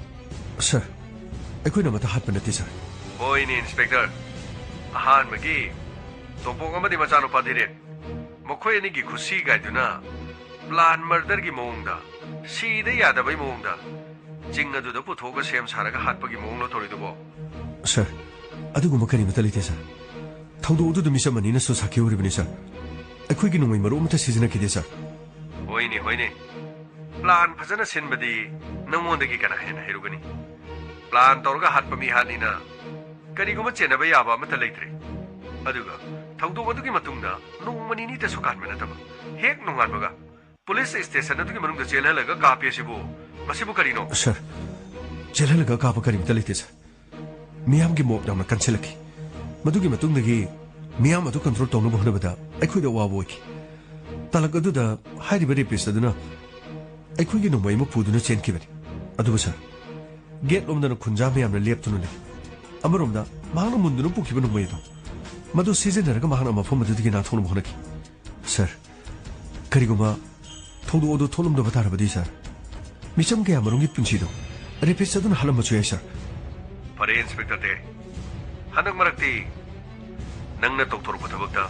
ꯁꯔ, ꯑꯩꯈꯣꯏꯅ ꯑꯃꯠꯇ ꯍꯥꯠꯄ ꯅꯠꯇꯦ, ꯁꯔ꯫ ꯍꯣꯏꯅꯦ, ꯏꯟꯁꯄꯦꯛꯇꯔ꯫ ꯑꯍꯥꯟꯕꯒꯤ ꯇꯣꯝꯄꯣꯛ ꯑꯃꯗꯤ ꯃꯆꯥꯅꯨꯄꯥ ꯙꯤꯔꯦꯟ, ꯃꯈꯣꯏ ꯑꯅꯤꯒꯤ ꯈꯨꯠꯁꯤ ꯀꯥꯏꯗꯨꯅ ꯄ꯭ꯂꯥꯟ ꯃꯔꯗꯔꯒꯤ ꯃꯑꯣꯡꯗ, ꯁꯤꯗ ꯌꯥꯗꯕꯩ ꯃꯑꯣꯡꯗ, ꯆꯤꯡ ꯑꯗꯨꯗ ꯄꯨꯊꯣꯛꯑꯒ ꯁꯦꯝ ꯁꯥꯔꯒ ꯍꯥꯠꯄꯒꯤ ꯃꯑꯣꯡꯂꯣ ꯇꯧꯔꯤꯗꯨꯕꯣ? ꯁꯔ, ꯑꯗꯨꯒꯨꯝꯕ ꯀꯔꯤꯃꯠꯇ ꯂꯩꯇꯦ, ꯁꯔ꯫ ꯊꯧꯗꯣꯛ ꯑꯗꯨꯗ ꯃꯤꯆꯝ ꯑꯅꯤꯅꯁꯨ ꯁꯥꯈꯤ ꯑꯣꯏꯔꯤꯕꯅꯤ, ꯁꯔ꯫ ꯑꯩꯈꯣꯏꯒꯤ ꯅꯣꯡꯃꯩ ꯃꯔꯨ ꯑꯃꯠꯇ ꯁꯤꯖꯤꯟꯅꯈꯤꯗꯦ, ꯁꯔ꯫ ꯍꯣꯏꯅꯦ, ꯍꯣꯏꯅꯦ꯫ ꯄ꯭ꯂꯥꯟ ꯐꯖꯅ ꯁꯤꯟꯕꯗꯤ ꯅꯉꯣꯟꯗꯒꯤ ꯀꯅꯥ ꯍꯦꯟꯅ ꯍꯩꯔꯨꯒꯅꯤ? ꯄ꯭ꯂꯥꯟ ꯇꯧꯔꯒ ꯍꯥꯠꯄ ꯃꯤ ꯍꯥꯠꯅꯤꯅ ꯀꯔꯤꯒꯨꯝꯕ ꯆꯦꯟꯅꯕ ꯌꯥꯕ ꯑꯃꯠꯇ ꯂꯩꯇ꯭ꯔꯦ꯫ ꯑꯗꯨꯒ ꯊꯧꯗꯣꯛ ꯑꯗꯨꯒꯤ ꯃꯇꯨꯡꯗ ꯅꯣꯡꯃ ꯅꯤꯅꯤꯇꯁꯨ ꯀꯥꯟꯕ ꯅꯠꯇꯕ, ꯍꯦꯛ ꯅꯣꯡꯉꯥꯟꯕꯒ ꯄꯨꯂꯤꯁ ꯁ꯭ꯇꯦꯁꯟ ꯑꯗꯨꯒꯤ ꯃꯅꯨꯡꯗ ꯆꯦꯜꯍꯜꯂꯒ ꯀꯥꯞꯄꯦ ꯑꯁꯤꯕꯨ, ꯃꯁꯤꯕꯨ ꯀꯔꯤꯅꯣ? ꯁꯔ, ꯆꯦꯜꯍꯜꯂꯒ ꯀꯥꯞꯄ ꯀꯔꯤꯃꯇ ꯂꯩꯇꯦ, ꯁꯔ꯫ ꯃꯤꯌꯥꯝꯒꯤ ꯃꯣꯞ ꯌꯥꯝꯅ ꯀꯟꯁꯤꯜꯂꯛꯈꯤ꯫ ꯃꯗꯨꯒꯤ ꯃꯇꯨꯡꯗꯒꯤ ꯃꯤꯌꯥꯝ ꯑꯗꯨ ꯀꯟꯇ꯭ꯔꯣꯜ ꯇꯧꯅꯕ ꯍꯣꯠꯅꯕꯗ ꯑꯩꯈꯣꯏꯗ ꯑꯋꯥꯕ ꯑꯣꯏꯈꯤ꯫ ꯇꯥꯂꯛ ꯑꯗꯨꯗ ꯍꯥꯏꯔꯤꯕ ꯔꯦꯄꯤꯁ ꯑꯗꯨꯅ ꯑꯩꯈꯣꯏꯒꯤ ꯅꯣꯡꯃꯩ ꯑꯃ ꯄꯨꯗꯨꯅ ꯆꯦꯟꯈꯤꯕꯅꯤ꯫ ꯑꯗꯨꯕꯨ ꯁꯔ, ꯒꯦꯠ ꯂꯣꯝꯗꯅ ꯈꯨꯟꯖꯥ ꯃꯌꯥꯝꯅ ꯂꯦꯞꯇꯨꯅ ꯂꯩ꯫ ꯑꯃꯔꯣꯝꯗ, ꯃꯍꯥꯛꯅ ꯃꯨꯟꯗꯨꯅ ꯄꯨꯈꯤꯕ ꯅꯣꯡꯃꯩ ꯑꯗꯣ, ꯃꯗꯨ ꯁꯤꯖꯤꯟꯅꯔꯒ ꯃꯍꯥꯛꯅ ꯃꯐꯝ ꯑꯗꯨꯗꯒꯤ ꯅꯥꯟꯊꯣꯛꯅꯕ ꯍꯣꯠꯅꯈꯤ꯫ ꯁꯥꯔ, ꯀꯔꯤꯒꯨꯝꯕ ꯊꯧꯗꯣꯛ ꯑꯗꯨ ꯊꯣꯛꯂꯝꯗꯕ ꯇꯥꯔꯕꯗꯤ, ꯁꯥꯔ, ꯃꯤꯆꯝ ꯀꯌꯥꯃꯔꯨꯝꯒꯤ ꯄꯨꯟꯁꯤꯗꯣ ꯔꯦꯄꯤꯁ ꯑꯗꯨꯅ ꯍꯥꯠꯂꯝꯕꯁꯨ ꯌꯥꯏ, ꯁꯥꯔ꯫ ꯐꯔꯦ, ꯏꯟꯁꯄꯦꯛꯇꯔ ꯇꯦ꯫ ꯍꯟꯗꯛ ꯃꯔꯛꯇꯤ ꯅꯪꯅ ꯇꯧꯊꯣꯔꯛꯄ ꯊꯕꯛꯇ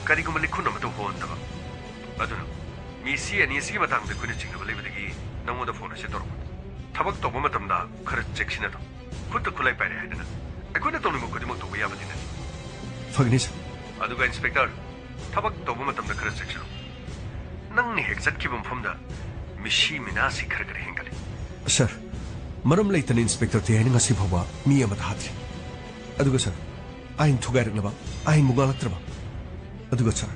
ꯀꯔꯤꯒꯨꯝꯕ ꯂꯤꯈꯨꯟ ꯑꯃꯠꯇ ꯍꯣꯍꯟꯗꯕ꯫ ꯑꯗꯨꯅ ꯃꯤ ꯁꯤ ꯑꯅꯤ ꯑꯁꯤꯒꯤ ꯃꯇꯥꯡꯗ ꯑꯩꯈꯣꯏꯅ ꯆꯤꯡꯅꯕ ꯂꯩꯕꯗꯒꯤ ꯅꯪꯉꯣꯟꯗ ꯐꯣꯟ ꯑꯁꯤ ꯇꯧꯔꯛꯄꯅꯤ꯫ ꯊꯕꯛ ꯇꯧꯕ ꯃꯇꯝꯗ ꯈꯔ ꯆꯦꯛꯁꯤꯟꯅ ꯇꯧ꯫ ꯈꯨꯠꯇ ꯈꯨꯠꯂꯥꯏ ꯄꯥꯏꯔꯦ ꯍꯥꯏꯗꯅ ꯑꯩꯈꯣꯏꯅ ꯇꯧꯅꯤꯡꯕ ꯈꯨꯗꯤꯡꯃꯛ ꯇꯧꯕ ꯌꯥꯕꯗꯤ ꯅꯠꯇꯦ꯫ ꯐꯒꯅꯤ, ꯁꯥꯔ꯫ ꯑꯗꯨꯒ ꯏꯟꯁꯄꯦꯛꯇꯔ, ꯊꯕꯛ ꯇꯧꯕ ꯃꯇꯝꯗ ꯈꯔ ꯆꯦꯛꯁꯤꯜꯂꯨ꯫ ꯅꯪꯅ ꯍꯦꯛ ꯆꯠꯈꯤꯕ ꯃꯐꯝꯗ ꯃꯤꯁꯤ ꯃꯤꯅꯥꯁꯤ ꯈꯔ ꯈꯔ ꯍꯦꯟꯒꯠꯂꯤ꯫ ꯁꯥꯔ, ꯃꯔꯝ ꯂꯩꯇꯅ ꯏꯟꯁꯄꯦꯛꯇꯔ ꯇꯦ ꯍꯥꯏꯅ ꯉꯁꯤ ꯐꯥꯎꯕ ꯃꯤ ꯑꯃꯠꯇ ꯍꯥꯠꯇ꯭ꯔꯤ꯫ ꯑꯗꯨꯒ ꯁꯥꯔ, ꯑꯥꯏꯟ ꯊꯨꯒꯥꯏꯔꯛꯂꯕ, ꯑꯥꯏꯟꯕꯨ ꯉꯥꯛꯂꯛꯇ꯭ꯔꯕ? ꯑꯗꯨꯒ ꯁꯥꯔ,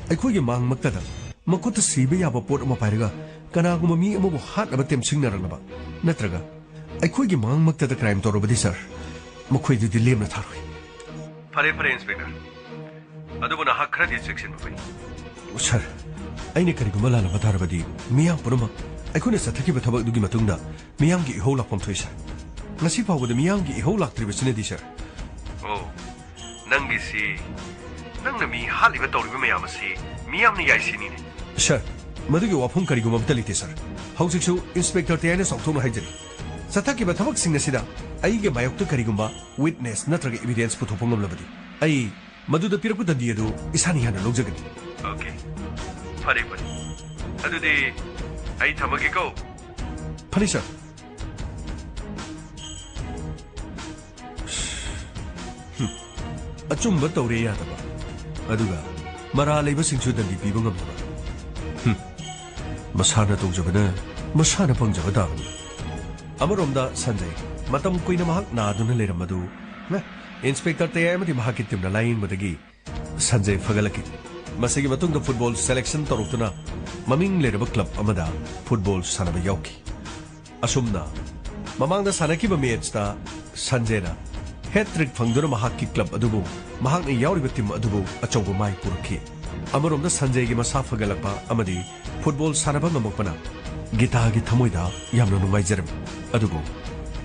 ꯑꯩꯈꯣꯏꯒꯤ ꯃꯥꯡꯃꯛꯇꯗ ꯃꯈꯨꯠꯇ ꯁꯤꯕ ꯌꯥꯕ ꯄꯣꯠ ꯑꯃ ꯄꯥꯏꯔꯒ ꯀꯅꯥꯒꯨꯝꯕ ꯃꯤ ꯑꯃꯕꯨ ꯍꯥꯠꯅꯕ ꯇꯦꯝꯁꯤꯡꯅꯔꯛꯂꯕ, ꯅꯠꯇ꯭ꯔꯒ ꯑꯩꯈꯣꯏꯒꯤ ꯃꯥꯡꯃꯛꯇꯗ ꯀ꯭ꯔꯥꯏꯝ ꯇꯧꯔꯕꯗꯤ, ꯁꯥꯔ, ꯃꯈꯣꯏꯗꯨꯗꯤ ꯂꯦꯝꯅ ꯊꯥꯔꯣꯏ꯫ ꯐꯔꯦ, ꯐꯔꯦ, ꯏꯟꯁꯄꯦꯛꯇꯔ꯫ ꯑꯗꯨꯕꯨ ꯅꯍꯥꯛ ꯈꯔꯗꯤ ꯆꯦꯛꯁꯤꯟꯕ ꯐꯩ꯫ ꯁꯥꯔ, ꯑꯩꯅ ꯀꯔꯤꯒꯨꯝꯕ ꯂꯥꯜꯂꯝꯕ ꯇꯥꯔꯕꯗꯤ ꯃꯤꯌꯥꯝ ꯄꯨꯝꯅꯃꯛ ꯑꯩꯈꯣꯏꯅ ꯆꯠꯊꯈꯤꯕ ꯊꯕꯛ ꯑꯗꯨꯒꯤ ꯃꯇꯨꯡꯗ ꯃꯤꯌꯥꯝꯒꯤ ꯏꯍꯧ ꯂꯥꯛꯐꯝ ꯊꯣꯛꯏ, ꯁꯥꯔ꯫ ꯉꯁꯤ ꯐꯥꯎꯕꯗ ꯃꯤꯌꯥꯝꯒꯤ ꯏꯍꯧ ꯂꯥꯛꯇ꯭ꯔꯤꯕꯁꯤꯅꯗꯤ, ꯁꯥꯔ꯫ ꯑꯣ, ꯅꯪꯒꯤꯁꯤ, ꯅꯪꯅ ꯃꯤ ꯍꯥꯠꯂꯤꯕ ꯇꯧꯔꯤꯕ ꯃꯌꯥꯝ ꯑꯁꯤ ꯃꯤꯌꯥꯝꯅ ꯌꯥꯏꯁꯤꯅꯤꯅꯦ꯫ ꯁꯥꯔ, ꯃꯗꯨꯒꯤ ꯋꯥꯐꯝ ꯀꯔꯤꯒꯨꯝꯕ ꯑꯃꯠꯇ ꯂꯩꯇꯦ, ꯁꯥꯔ꯫ ꯍꯧꯖꯤꯛꯁꯨ ꯏꯟꯁꯄꯦꯛꯇꯔ ꯇꯦ ꯍꯥꯏꯅ ꯆꯥꯎꯊꯣꯛꯅ ꯍꯥꯏꯖꯔꯤ꯫ ꯆꯠꯊꯈꯤꯕ ꯊꯕꯛꯁꯤꯡ ꯑꯁꯤꯗ ꯑꯩꯒꯤ ꯃꯥꯌꯣꯛꯇ ꯀꯔꯤꯒꯨꯝꯕ ꯋꯤꯠꯅꯦꯁ ꯅꯠꯇ꯭ꯔꯒ ꯏꯕꯤꯗꯦꯟꯁ ꯄꯨꯊꯣꯛꯄ ꯉꯝꯂꯕꯗꯤ, ꯑꯩ ꯃꯗꯨꯗ ꯄꯤꯔꯛꯄ ꯗꯟꯗꯤ ꯑꯗꯨ ꯏꯁꯥꯅ ꯏꯁꯥꯅ ꯂꯧꯖꯒꯅꯤ꯫ ꯑꯣꯀꯦ꯫ ꯐꯔꯦ, ꯐꯔꯦ꯫ ꯑꯗꯨꯗꯤ ꯑꯩ ꯊꯝꯃꯒꯦꯀꯣ꯫ ꯐꯅꯤ, ꯁꯥꯔ꯫ ꯍꯝ꯫ ꯑꯆꯨꯝꯕ ꯇꯧꯔꯦ ꯌꯥꯗꯕ, ꯑꯗꯨꯒ ꯃꯔꯥ ꯂꯩꯕꯁꯤꯡꯁꯨ ꯗꯟꯗꯤ ꯄꯤꯕ ꯉꯝꯗꯕ꯫ ꯍꯝ꯫ ꯃꯁꯥꯅ ꯇꯧꯖꯕꯅ ꯃꯁꯥꯅ ꯐꯪꯖꯕ ꯇꯥꯕꯅꯤ꯫ ꯑꯃꯔꯣꯝꯗ ꯁꯟꯖꯌ ꯃꯇꯝ ꯀꯨꯏꯅ ꯃꯍꯥꯛ ꯅꯥꯗꯨꯅ ꯂꯩꯔꯝꯕꯗꯨ, ꯏꯟꯁꯄꯦꯛꯇꯔ ꯇꯦ ꯑꯃꯗꯤ ꯃꯍꯥꯛꯀꯤ ꯇꯤꯝꯅ ꯂꯥꯌꯦꯡꯕꯗꯒꯤ ꯁꯟꯖꯌ ꯐꯒꯠꯂꯛꯈꯤ꯫ ꯃꯁꯤꯒꯤ ꯃꯇꯨꯡꯗ ꯐꯨꯠꯕꯣꯜ ꯁꯦꯂꯦꯛꯁꯟ ꯇꯧꯔꯛꯇꯨꯅ ꯃꯃꯤꯡ ꯂꯩꯔꯕ ꯀ꯭ꯂꯕ ꯑꯃꯗ ꯐꯨꯠꯕꯣꯜ ꯁꯥꯟꯅꯕ ꯌꯥꯎꯈꯤ꯫ ꯑꯁꯨꯝꯅ ꯃꯃꯥꯡꯗ ꯁꯥꯟꯅꯈꯤꯕ ꯃꯦꯆꯇ ꯁꯟꯖꯌꯅ ꯍꯦꯠ ꯇ꯭ꯔꯤꯛ ꯐꯪꯗꯨꯅ ꯃꯍꯥꯛꯀꯤ ꯀ꯭ꯂꯕ ꯑꯗꯨꯕꯨ, ꯃꯍꯥꯛꯅ ꯌꯥꯎꯔꯤꯕ ꯇꯤꯝ ꯑꯗꯨꯕꯨ ꯑꯆꯧꯕ ꯃꯥꯏ ꯄꯨꯔꯛꯈꯤ꯫ ꯑꯃꯔꯣꯝꯗ ꯁꯟꯖꯌꯒꯤ ꯃꯁꯥ ꯐꯒꯠꯂꯛꯄ ꯑꯃꯗꯤ ꯐꯨꯠꯕꯣꯜ ꯁꯥꯟꯅꯕ ꯉꯝꯃꯛꯄꯅ ꯒꯤꯇꯥꯒꯤ ꯊꯃꯣꯏꯗ ꯌꯥꯝꯅ ꯅꯨꯡꯉꯥꯏꯖꯔꯝꯃꯤ꯫ ꯑꯗꯨꯕꯨ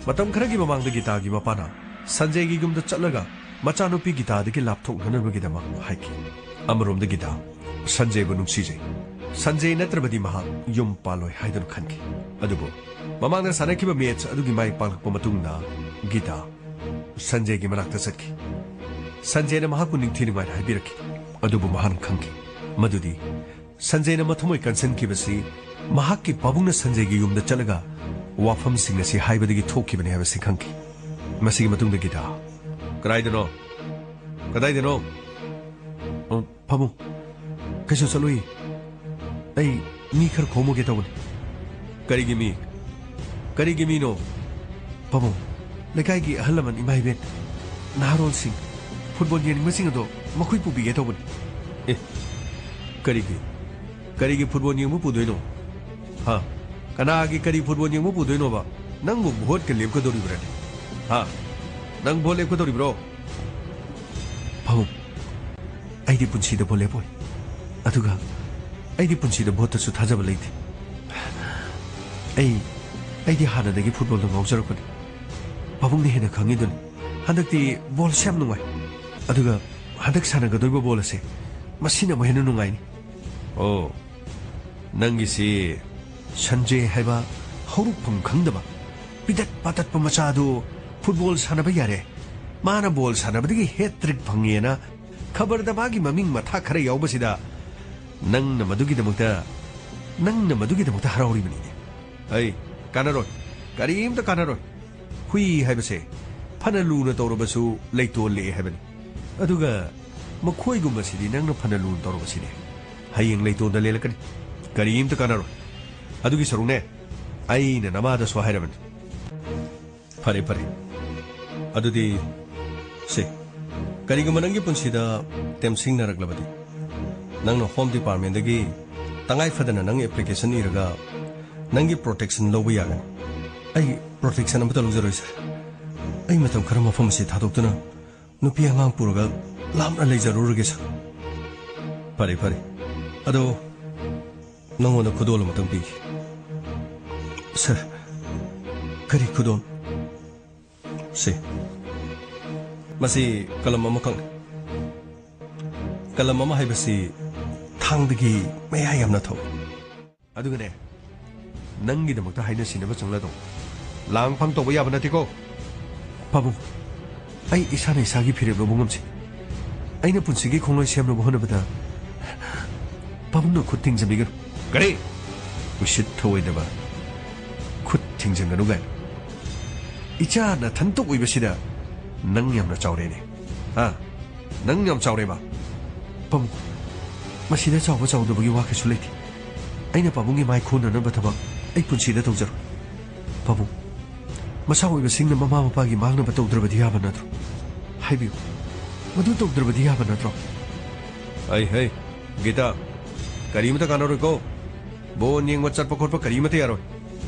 ꯃꯇꯝ ꯈꯔꯒꯤ ꯃꯃꯥꯡꯗ ꯒꯤꯇꯥꯒꯤ ꯃꯄꯥꯅ ꯁꯟꯖꯦꯒꯤ ꯌꯨꯝꯗ ꯆꯠꯂꯒ ꯃꯆꯥꯅꯨꯄꯤ ꯒꯤꯇꯥꯗꯒꯤ ꯂꯥꯞꯊꯣꯛꯅꯅꯕꯒꯤꯗꯃꯛ ꯍꯥꯏꯈꯤ꯫ ꯑꯃꯔꯣꯝꯗ ꯒꯤꯇꯥ ꯁꯟꯖꯦꯕꯨ ꯅꯨꯡꯁꯤꯖꯩ꯫ ꯁꯟꯖꯦ ꯅꯠꯇ꯭ꯔꯕꯗꯤ ꯃꯍꯥꯛ ꯌꯨꯝ ꯄꯥꯜꯂꯣꯏ ꯍꯥꯏꯗꯨꯅ ꯈꯟꯈꯤ꯫ ꯑꯗꯨꯕꯨ ꯃꯃꯥꯡꯗ ꯁꯥꯟꯅꯈꯤꯕ ꯃꯦꯆ ꯑꯗꯨꯒꯤ ꯃꯥꯏ ꯄꯥꯛꯂꯛꯄ ꯃꯇꯨꯡꯗ ꯒꯤꯇꯥ ꯁꯟꯖꯦꯒꯤ ꯃꯅꯥꯛꯇ ꯆꯠꯈꯤ꯫ ꯁꯟꯖꯦꯅ ꯃꯍꯥꯛꯄꯨ ꯅꯤꯡꯊꯤ ꯅꯨꯡꯉꯥꯏꯅ ꯍꯥꯏꯕꯤꯔꯛꯈꯤ꯫ ꯑꯗꯨꯕꯨ ꯃꯍꯥꯛꯅ ꯈꯪꯈꯤ ꯃꯗꯨꯗꯤ ꯁꯟꯖꯦꯅ ꯃꯊꯃꯣꯏ ꯀꯟꯁꯤꯟꯈꯤꯕꯁꯤ ꯃꯍꯥꯛꯀꯤ ꯄꯥꯕꯨꯡꯅ ꯁꯟꯖꯦꯒꯤ ꯌꯨꯝꯗ ꯆꯠꯂꯒ ꯋꯥꯐꯝꯁꯤꯡ ꯑꯁꯤ ꯍꯥꯏꯕꯗꯒꯤ ꯊꯣꯛꯈꯤꯕꯅꯤ ꯍꯥꯏꯕꯁꯤ ꯈꯪꯈꯤ꯫ ꯃꯁꯤꯒꯤ ꯃꯇꯨꯡꯗ ꯒꯤꯇꯥ, "ꯀꯗꯥꯏꯗꯅꯣ? ꯀꯗꯥꯏꯗꯅꯣ?" "ꯑ, ꯄꯥꯕꯨꯡ, ꯀꯩꯁꯨ ꯆꯠꯂꯨꯏ꯫ ꯑꯩ ꯃꯤ ꯈꯔ ꯈꯣꯝꯃꯨꯒꯦ ꯇꯧꯕꯅꯤ꯫" "ꯀꯔꯤꯒꯤ ꯃꯤ? ꯀꯔꯤꯒꯤ ꯃꯤꯅꯣ?" "ꯄꯥꯕꯨꯡ, ꯂꯩꯀꯥꯏꯒꯤ ꯑꯍꯜ ꯂꯃꯟ, ꯏꯃꯥ ꯏꯕꯦꯟ, ꯅꯍꯥꯔꯣꯜꯁꯤꯡ, ꯐꯨꯠꯕꯣꯜ ꯌꯦꯡꯅꯤꯡꯕꯁꯤꯡ ꯑꯗꯣ ꯃꯈꯣꯏ ꯄꯨꯕꯤꯒꯦ ꯇꯧꯕꯅꯤ꯫" "ꯑꯦ, ꯀꯔꯤꯒꯤ? ꯀꯔꯤꯒꯤ ꯐꯨꯠꯕꯣꯜ ꯌꯦꯡꯕ ꯄꯨꯗꯣꯏꯅꯣ? ꯍꯥ? ꯀꯅꯥꯒꯤ ꯀꯔꯤ ꯐꯨꯠꯕꯣꯜ ꯌꯦꯡꯕ ꯄꯨꯗꯣꯏꯅꯣꯕ? ꯅꯪꯕꯨ ꯚꯣꯠꯀ ꯂꯦꯞꯀꯗꯧꯔꯤꯕ꯭ꯔꯥꯅꯦ? ꯍꯥ? ꯅꯪ ꯚꯣꯠ ꯂꯦꯞꯀꯗꯧꯔꯤꯕ꯭ꯔꯣ?" "ꯄꯥꯕꯨꯡ, ꯑꯩꯗꯤ ꯄꯨꯟꯁꯤꯗ ꯚꯣꯠ ꯂꯦꯞꯄꯣꯏ꯫ ꯑꯗꯨꯒ ꯑꯩꯗꯤ ꯄꯨꯟꯁꯤꯗ ꯚꯣꯠꯇꯁꯨ ꯊꯥꯖꯕ ꯂꯩꯇꯦ꯫ ꯑꯩ, ꯑꯩꯗꯤ ꯍꯥꯟꯅꯗꯒꯤ ꯐꯨꯠꯕꯣꯜꯗ ꯉꯥꯎꯖꯔꯛꯄꯅꯤ꯫ ꯄꯥꯕꯨꯡꯅ ꯍꯦꯟꯅ ꯈꯪꯉꯤꯗꯨꯅꯤ꯫ ꯍꯟꯗꯛꯇꯤ ꯕꯣꯜꯁꯦ ꯌꯥꯝ ꯅꯨꯡꯉꯥꯏ꯫ ꯑꯗꯨꯒ ꯍꯟꯗꯛ ꯁꯥꯟꯅꯒꯗꯧꯔꯤꯕ ꯕꯣꯜ ꯑꯁꯦ, ꯃꯁꯤꯅ ꯑꯃꯨꯛ ꯍꯦꯟꯅ ꯅꯨꯡꯉꯥꯏꯅꯤ꯫" "ꯑꯣ, ꯅꯪꯒꯤꯁꯤ ꯁꯟꯖꯦ ꯍꯥꯏꯕ ꯍꯧꯔꯛꯐꯝ ꯈꯪꯗꯕ ꯄꯤꯗꯠ ꯄꯥꯇꯠꯄ ꯃꯆꯥꯗꯨ ꯐꯨꯠꯕꯣꯜ ꯁꯥꯟꯅꯕ ꯌꯥꯔꯦ, ꯃꯥꯅ ꯕꯣꯜ ꯁꯥꯟꯅꯕꯗꯒꯤ ꯍꯦꯠ ꯇ꯭ꯔꯤꯛ ꯐꯪꯉꯦꯅ ꯈꯕꯔꯗ ꯃꯥꯒꯤ ꯃꯃꯤꯡ ꯃꯊꯥ ꯈꯔ ꯌꯥꯎꯕꯁꯤꯗ ꯅꯪꯅ ꯃꯗꯨꯒꯤꯗꯃꯛꯇ, ꯅꯪꯅ ꯃꯗꯨꯒꯤꯗꯃꯛꯇ ꯍꯔꯥꯎꯔꯤꯕꯅꯤꯅꯦ꯫ ꯑꯩ, ꯀꯥꯟꯅꯔꯣꯏ, ꯀꯔꯤꯝꯇ ꯀꯥꯟꯅꯔꯣꯏ꯫ ꯍꯨꯏ ꯍꯥꯏꯕꯁꯦ ꯐꯅ ꯂꯨꯅ ꯇꯧꯔꯕꯁꯨ ꯂꯩꯇꯣꯜ ꯂꯦꯛꯑꯦ ꯍꯥꯏꯕꯅꯤ꯫ ꯑꯗꯨꯒ ꯃꯈꯣꯏꯒꯨꯝꯕꯁꯤꯗꯤ ꯅꯪꯅ ꯐꯅ ꯂꯨꯅ ꯇꯧꯔꯕꯁꯤꯅꯦ, ꯍꯌꯦꯡ ꯂꯩꯇꯣꯟꯗ ꯂꯦꯜꯂꯛꯀꯅꯤ꯫ ꯀꯔꯤꯝꯇ ꯀꯥꯟꯅꯔꯣꯏ꯫ ꯑꯗꯨꯒꯤ ꯁꯔꯨꯛꯅꯦ, ꯑꯩꯅ ꯅꯃꯥꯗꯁꯨ ꯍꯥꯏꯔꯕꯅꯤ꯫" "ꯐꯔꯦ, ꯐꯔꯦ꯫ ꯑꯗꯨꯗꯤ ꯁꯦ, ꯀꯔꯤꯒꯨꯝꯕ ꯅꯪꯒꯤ ꯄꯨꯟꯁꯤꯗ ꯇꯦꯝꯁꯤꯡꯅꯔꯛꯂꯕꯗꯤ, ꯅꯪꯅ ꯍꯣꯝ ꯗꯤꯄꯥꯔꯠꯃꯦꯟꯗꯒꯤ ꯇꯉꯥꯏ ꯐꯗꯅ ꯅꯪ ꯑꯦꯄ꯭ꯂꯤꯀꯦꯁꯟ ꯏꯔꯒ ꯅꯪꯒꯤ ꯄ꯭ꯔꯣꯇꯦꯛꯁꯟ ꯂꯧꯕ ꯌꯥꯒꯅꯤ꯫" "ꯑꯩ ꯄ꯭ꯔꯣꯇꯦꯛꯁꯟ ꯑꯃꯠꯇ ꯂꯧꯖꯔꯣꯏ, ꯁꯥꯔ꯫ ꯑꯩ ꯃꯇꯝ ꯈꯔ ꯃꯐꯝ ꯑꯁꯤ ꯊꯥꯗꯣꯛꯇꯨꯅ ꯅꯨꯄꯤ ꯑꯉꯥꯡ ꯄꯨꯔꯒ ꯂꯥꯞꯅ ꯂꯩꯖꯔꯨꯔꯒꯦ, ꯁꯥꯔ꯫" "ꯐꯔꯦ, ꯐꯔꯦ꯫ ꯑꯗꯣ ꯅꯉꯣꯟꯗ ꯈꯨꯗꯣꯜ ꯑꯃꯇꯪ ꯄꯤꯒꯦ꯫" "ꯁꯥꯔ, ꯀꯔꯤ ꯈꯨꯗꯣꯜ?" "ꯁꯦ, ꯃꯁꯤ ꯀꯂꯝ ꯑꯃꯈꯛꯅꯤ꯫ ꯀꯂꯝ ꯑꯃ ꯍꯥꯏꯕꯁꯤ ꯊꯥꯡꯗꯒꯤ ꯃꯌꯥ ꯌꯥꯝꯅ ꯊꯧꯏ꯫ ꯑꯗꯨꯒꯅꯦ, ꯅꯪꯒꯤꯗꯃꯛꯇ ꯍꯥꯏꯅ ꯁꯤꯟꯅꯕ ꯆꯪꯂꯗꯧ꯫ ꯂꯥꯡ ꯐꯥꯡ ꯇꯧꯕ ꯌꯥꯕ ꯅꯠꯇꯦꯀꯣ꯫ ꯄꯥꯕꯨꯡ, ꯑꯩ ꯏꯁꯥꯅ ꯏꯁꯥꯒꯤ ꯐꯤꯔꯦꯞ ꯂꯧꯕ ꯉꯝꯖꯩ꯫ ꯑꯩꯅ ꯄꯨꯟꯁꯤꯒꯤ ꯈꯣꯡꯂꯣꯏ ꯁꯦꯝꯅꯕ ꯍꯣꯠꯅꯕꯗ ꯄꯥꯕꯨꯡꯅ ꯈꯨꯠ ꯊꯤꯡꯖꯤꯟꯕꯤꯒꯅꯨ꯫ ꯀꯔꯤ? ꯎꯁꯤꯠ ꯊꯑꯣꯏꯗꯕ꯫ ꯈꯨꯠ ꯊꯤꯡꯖꯤꯟꯒꯅꯨ ꯀꯥꯏꯅ꯫ ꯏꯆꯥ ꯅꯊꯟꯇ ꯑꯣꯏꯕꯁꯤꯗ ꯅꯪ ꯌꯥꯝꯅ ꯆꯥꯎꯔꯦꯅꯦ꯫ ꯍꯥ? ꯅꯪ ꯌꯥꯝ ꯆꯥꯎꯔꯦꯕ꯫ ꯄꯥꯕꯨꯡ, ꯃꯁꯤꯗ ꯆꯥꯎꯕ ꯆꯥꯎꯗꯕꯒꯤ ꯋꯥ ꯀꯩꯁꯨ ꯂꯩꯇꯦ꯫ ꯑꯩꯅ ꯄꯥꯕꯨꯡꯒꯤ ꯃꯥꯏ ꯈꯨꯅꯅꯕ ꯊꯕꯛ ꯑꯩ ꯄꯨꯟꯁꯤꯗ ꯇꯧꯖꯔꯣꯏ꯫ ꯄꯥꯕꯨꯡ, ꯃꯆꯥ ꯑꯣꯏꯕꯁꯤꯡꯅ ꯃꯃꯥ ꯃꯄꯥꯒꯤ ꯃꯥꯡꯅꯕ ꯇꯧꯗ꯭ꯔꯕꯗꯤ ꯌꯥꯕ ꯅꯠꯇ꯭ꯔꯣ? ꯍꯥꯏꯕꯤꯌꯨ, ꯃꯗꯨ ꯇꯧꯗ꯭ꯔꯕꯗꯤ ꯌꯥꯕ ꯅꯠꯇ꯭ꯔꯣ? ꯍꯩ, ꯍꯩ, ꯒꯤꯇꯥ, ꯀꯔꯤꯃꯇ ꯀꯥꯟꯅꯔꯣꯏꯀꯣ꯫ ꯕꯣꯟ ꯌꯦꯡꯕ ꯆꯠꯄ ꯈꯣꯠꯄ ꯀꯔꯤꯃꯇ ꯌꯥꯔꯣꯏ꯫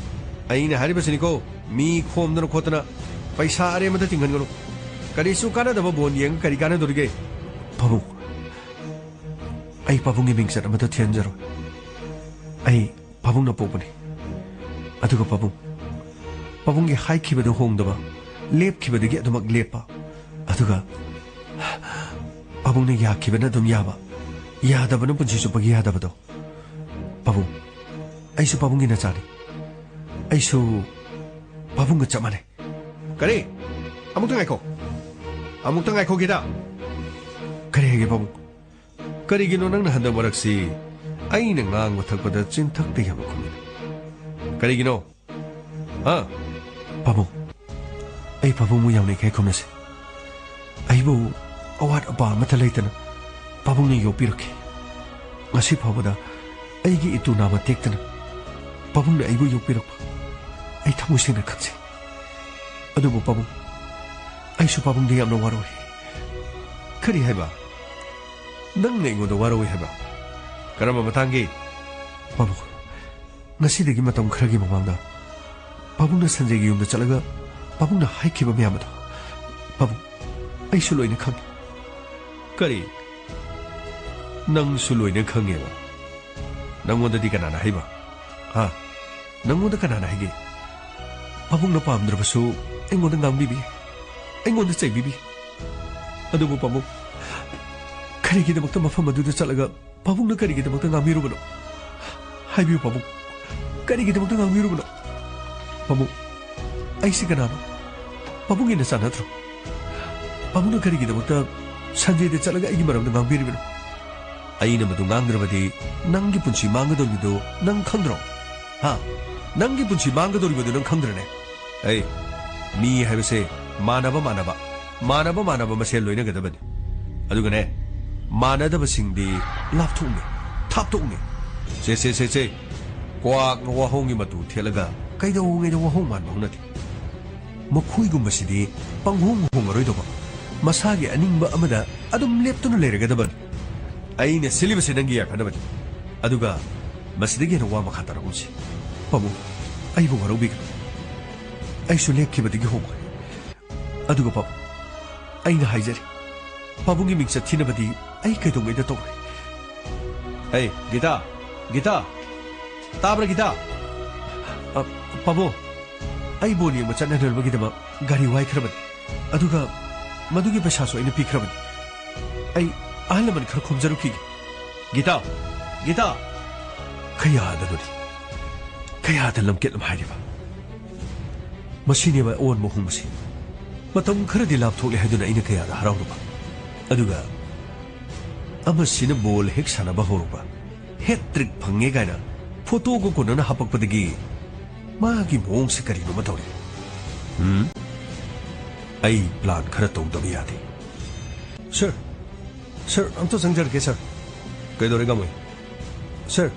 ꯑꯩꯅ ꯍꯥꯏꯔꯤꯕꯁꯤꯅꯤꯀꯣ, ꯃꯤ ꯈꯣꯝꯗꯅ ꯈꯣꯠꯇꯅ ꯄꯩꯁꯥ ꯑꯔꯦꯝꯕꯗ ꯇꯤꯡꯍꯟꯒꯅꯨ꯫ ꯀꯔꯤꯁꯨ ꯀꯥꯟꯅꯗꯕ ꯕꯣꯟ ꯌꯦꯡꯉ ꯀꯔꯤ ꯀꯥꯟꯅꯗꯣꯔꯤꯒꯦ? ꯄꯥꯕꯨꯡ, ꯑꯩ ꯄꯥꯕꯨꯡꯒꯤ ꯃꯤꯡꯆꯠ ꯑꯃꯠꯇ ꯊꯤꯍꯟꯖꯔꯣꯏ꯫ ꯑꯩ ꯄꯥꯕꯨꯡꯅ ꯄꯣꯛꯄꯅꯤ꯫ ꯑꯗꯨꯒ ꯄꯥꯕꯨꯡ, ꯄꯥꯕꯨꯡꯒꯤ ꯍꯥꯏꯈꯤꯕꯗꯨ ꯍꯣꯡꯗꯕ, ꯂꯦꯞꯈꯤꯕꯗꯒꯤ ꯑꯗꯨꯃꯛ ꯂꯦꯞꯄ, ꯑꯗꯨꯒ ꯄꯥꯕꯨꯡꯅ ꯌꯥꯈꯤꯕꯅ ꯑꯗꯨꯝ ꯌꯥꯕ, ꯌꯥꯗꯕꯅ ꯄꯨꯟꯁꯤ ꯆꯨꯞꯄꯒꯤ ꯌꯥꯗꯕꯗꯣ꯫ ꯄꯥꯕꯨꯡ, ꯑꯩꯁꯨ ꯄꯥꯕꯨꯡꯒꯤ ꯅꯆꯥꯅꯤ꯫ ꯑꯩꯁꯨ ꯄꯥꯕꯨꯡꯒ ꯆꯞ ꯃꯥꯟꯅꯩ꯫ ꯀꯔꯤ? ꯑꯃꯨꯛꯇ ꯉꯥꯏꯈꯣ꯫ ꯑꯃꯨꯛꯇ ꯉꯥꯏꯈꯣ, ꯒꯤꯇꯥ꯫ ꯀꯔꯤ ꯍꯥꯏꯒꯦ, ꯄꯥꯕꯨꯡ? ꯀꯔꯤꯒꯤꯅꯣ ꯅꯪꯅ ꯍꯟꯗꯛ ꯃꯔꯛꯁꯤ ꯑꯩꯅ ꯉꯥꯡꯕ ꯊꯛꯄꯗ ꯆꯤꯟꯊꯛꯇ ꯌꯥꯝꯅ ꯈꯨꯝꯃꯤꯅ? ꯀꯔꯤꯒꯤꯅꯣ? ꯍꯥ? ꯄꯥꯕꯨꯡ, ꯑꯩ ꯄꯥꯕꯨꯡꯕꯨ ꯌꯥꯝꯅ ꯏꯀꯥꯏ ꯈꯨꯝꯅꯁꯤ꯫ ꯑꯩꯕꯨ ꯑꯋꯥꯠ ꯑꯄꯥ ꯑꯃꯠꯇ ꯂꯩꯇꯅ ꯄꯥꯕꯨꯡꯅ ꯌꯣꯛꯄꯤꯔꯛꯈꯤ꯫ ꯉꯁꯤ ꯐꯥꯎꯕꯗ ꯑꯩꯒꯤ ꯏꯇꯨ ꯅꯥꯝꯃ ꯇꯦꯛꯇꯅ ꯄꯥꯕꯨꯡꯅ ꯑꯩꯕꯨ ꯌꯣꯛꯄꯤꯔꯛꯄ ꯑꯩ ꯊꯃꯣꯏ ꯁꯦꯡꯅ ꯈꯪꯖꯩ꯫ ꯑꯗꯨꯕꯨ ꯄꯥꯕꯨꯡ, ꯑꯩꯁꯨ ꯄꯥꯕꯨꯡꯗ ꯌꯥꯝꯅ ꯋꯥꯔꯧꯏ꯫ ꯀꯔꯤ ꯍꯥꯏꯕ? ꯅꯪꯅ ꯑꯩꯉꯣꯟꯗ ꯋꯥꯔꯧꯏ ꯍꯥꯏꯕ? ꯀꯔꯝꯕ ꯃꯇꯥꯡꯒꯤ? ꯄꯥꯕꯨꯡ, ꯉꯁꯤꯗꯒꯤ ꯃꯇꯝ ꯈꯔꯒꯤ ꯃꯃꯥꯡꯗ ꯄꯥꯕꯨꯡꯅ ꯁꯟꯖꯦꯒꯤ ꯌꯨꯝꯗ ꯆꯠꯂꯒ ꯄꯥꯕꯨꯡꯅ ꯍꯥꯏꯈꯤꯕ ꯃꯌꯥꯝ ꯑꯗꯣ, ꯄꯥꯕꯨꯡ, ꯑꯩꯁꯨ ꯂꯣꯏꯅ ꯈꯪꯉꯤ꯫ ꯀꯔꯤ? ꯅꯪꯁꯨ ꯂꯣꯏꯅ ꯈꯪꯉꯦꯕ? ꯅꯪꯉꯣꯟꯗꯗꯤ ꯀꯅꯥꯅ ꯍꯥꯏꯕ? ꯍꯥ? ꯅꯪꯉꯣꯟꯗ ꯀꯅꯥꯅ ꯍꯥꯏꯒꯦ? ꯄꯥꯕꯨꯡꯅ ꯄꯥꯝꯗ꯭ꯔꯕꯁꯨ ꯑꯩꯉꯣꯟꯗ ꯉꯥꯡꯕꯤꯕꯤ, ꯑꯩꯉꯣꯟꯗ ꯆꯩꯕꯤꯕꯤ꯫ ꯑꯗꯨꯕꯨ ꯄꯥꯕꯨꯡ, ꯀꯔꯤꯒꯤꯗꯃꯛꯇ ꯃꯐꯝ ꯑꯗꯨꯗ ꯆꯠꯂꯒ ꯄꯥꯕꯨꯡꯅ ꯀꯔꯤꯒꯤꯗꯃꯛꯇ ꯉꯥꯡꯕꯤꯔꯨꯕꯅꯣ? ꯍꯥꯏꯕꯤꯌꯨ ꯄꯥꯕꯨꯡ, ꯀꯔꯤꯒꯤꯗꯃꯛꯇ ꯉꯥꯡꯕꯤꯔꯨꯕꯅꯣ? ꯄꯥꯕꯨꯡ, ꯑꯩꯁꯤ ꯀꯅꯥꯅꯣ? ꯄꯥꯕꯨꯡꯒꯤ ꯅꯆꯥ ꯅꯠꯇ꯭ꯔꯣ? ꯄꯥꯕꯨꯡꯅ ꯀꯔꯤꯒꯤꯗꯃꯛꯇ ꯁꯟꯖꯦꯗ ꯆꯠꯂꯒ ꯑꯩꯒꯤ ꯃꯔꯝꯗ ꯉꯥꯡꯕꯤꯔꯤꯕꯅꯣ? ꯑꯩꯅ ꯃꯗꯨ ꯉꯥꯡꯗ꯭ꯔꯕꯗꯤ ꯅꯪꯒꯤ ꯄꯨꯟꯁꯤ ꯃꯥꯡꯒꯗꯧꯔꯤꯕꯗꯨ ꯅꯪ ꯈꯪꯗ꯭ꯔꯣ? ꯍꯥ? ꯅꯪꯒꯤ ꯄꯨꯟꯁꯤ ꯃꯥꯡꯒꯗꯧꯔꯤꯕꯗꯨ ꯅꯪ ꯈꯪꯗ꯭ꯔꯅꯦ? ꯑꯩ, ꯃꯤ ꯍꯥꯏꯕꯁꯦ ꯃꯥꯟꯅꯕ ꯃꯥꯟꯅꯕ, ꯃꯥꯟꯅꯕ ꯃꯥꯟꯅꯕ ꯃꯁꯦꯜ ꯂꯣꯏꯅꯒꯗꯕꯅꯤ꯫ ꯑꯗꯨꯒꯅꯦ, ꯃꯥꯟꯅꯗꯕꯁꯤꯡꯗꯤ ꯂꯥꯞꯊꯣꯛꯅꯤ, ꯊꯥꯞꯇꯣꯛꯅꯤ꯫ ꯁꯦ, ꯁꯦ, ꯁꯦ, ꯁꯦ꯫ ꯀ꯭ꯋꯥꯛꯅ ꯋꯥꯍꯣꯡꯒꯤ ꯃꯇꯨ ꯊꯦꯠꯂꯒ ꯀꯩꯗꯧꯉꯩꯗ ꯋꯥꯍꯣꯡ ꯃꯥꯟꯕ ꯍꯧꯅꯗꯦ꯫ ꯃꯈꯣꯏꯒꯨꯝꯕꯁꯤꯗꯤ ꯄꯪꯍꯣꯡ ꯍꯣꯡꯉꯔꯣꯏꯗꯧꯕ, ꯃꯁꯥꯒꯤ ꯑꯅꯤꯡꯕ ꯑꯃꯗ ꯑꯗꯨꯝ ꯂꯦꯞꯇꯨꯅ ꯂꯩꯔꯒꯗꯕꯅꯤ꯫ ꯑꯩꯅ ꯁꯤꯜꯂꯤꯕꯁꯤ ꯅꯪꯒꯤ ꯌꯥꯏꯐꯅꯕꯅꯤ꯫ ꯑꯗꯨꯒ ꯃꯁꯤꯗꯒꯤ ꯍꯦꯟꯅ ꯋꯥ ꯃꯈꯥ ꯇꯥꯔꯛꯎꯁꯤ꯫ ꯄꯥꯕꯨꯡ, ꯑꯩꯕꯨ ꯋꯥꯔꯧꯕꯤꯒꯅꯨ꯫ ꯑꯩꯁꯨ ꯂꯦꯞꯈꯤꯕꯗꯒꯤ ꯍꯣꯡꯉꯣꯏ꯫ ꯑꯗꯨꯒ ꯄꯥꯕꯨꯡ, ꯑꯩꯅ ꯍꯥꯏꯖꯔꯤ, ꯄꯥꯕꯨꯡꯒꯤ ꯃꯤꯡꯆꯠ ꯊꯤꯅꯕꯗꯤ ꯑꯩ ꯀꯩꯗꯧꯉꯩꯗ ꯇꯧꯔꯣꯏ꯫ ꯑꯩ, ꯒꯤꯇꯥ! ꯒꯤꯇꯥ! ꯇꯥꯕ꯭ꯔꯥ, ꯒꯤꯇꯥ? ꯑ, ꯄꯥꯕꯨꯡ, ꯑꯩ ꯕꯣꯜ ꯌꯦꯡꯕ ꯆꯠꯅꯅꯕꯒꯤꯗꯃꯛ ꯒꯥꯔꯤ ꯋꯥꯏꯈ꯭ꯔꯕꯅꯤ꯫ ꯑꯗꯨꯒ ꯃꯗꯨꯒꯤ ꯄꯩꯁꯥꯁꯨ ꯑꯩꯅ ꯄꯤꯈ꯭ꯔꯕꯅꯤ꯫ ꯑꯩ ꯑꯍꯜ ꯂꯃꯟ ꯈꯔ ꯈꯣꯝꯖꯔꯨꯈꯤꯒꯦ꯫ ꯒꯤꯇꯥ! ꯒꯤꯇꯥ! ꯀꯌꯥꯗꯅꯣꯅꯦ? ꯀꯌꯥꯗ ꯂꯝꯀꯦꯠ ꯂꯝꯍꯥꯏꯔꯤꯕ? ꯃꯁꯤꯅꯦꯕ ꯑꯑꯣꯟꯕ ꯑꯍꯣꯡꯕꯁꯤ꯫ ꯃꯇꯝ ꯈꯔꯗꯤ ꯂꯥꯞꯊꯣꯛꯂꯦ ꯍꯥꯏꯗꯨꯅ ꯑꯩꯅ ꯀꯌꯥꯗ ꯍꯔꯥꯎꯔꯨꯕ꯫ ꯑꯗꯨꯒ ꯑꯃꯁꯤꯅ ꯕꯣꯜ ꯍꯦꯛ ꯁꯥꯟꯅꯕ ꯍꯧꯔꯨꯕ, ꯍꯦꯠ ꯇ꯭ꯔꯤꯛ ꯐꯪꯉꯦ ꯀꯥꯏꯅ ꯐꯣꯇꯣꯒ ꯀꯣꯟꯅꯅ ꯍꯥꯄꯛꯄꯗꯒꯤ ꯃꯥꯒꯤ ꯃꯑꯣꯡꯁꯦ ꯀꯔꯤꯅꯣꯃ ꯇꯧꯔꯦ꯫ ꯎꯝ? ꯑꯩ ꯄ꯭ꯂꯥꯟ ꯈꯔ ꯇꯧꯗꯕ ꯌꯥꯗꯦ꯫ ꯁꯔ, ꯁꯔ, ꯑꯝꯇ ꯆꯪꯖꯔꯛꯀꯦ, ꯁꯔ꯫ ꯀꯩꯗꯧꯔꯦ, ꯒꯥꯃꯩ? ꯁꯔ,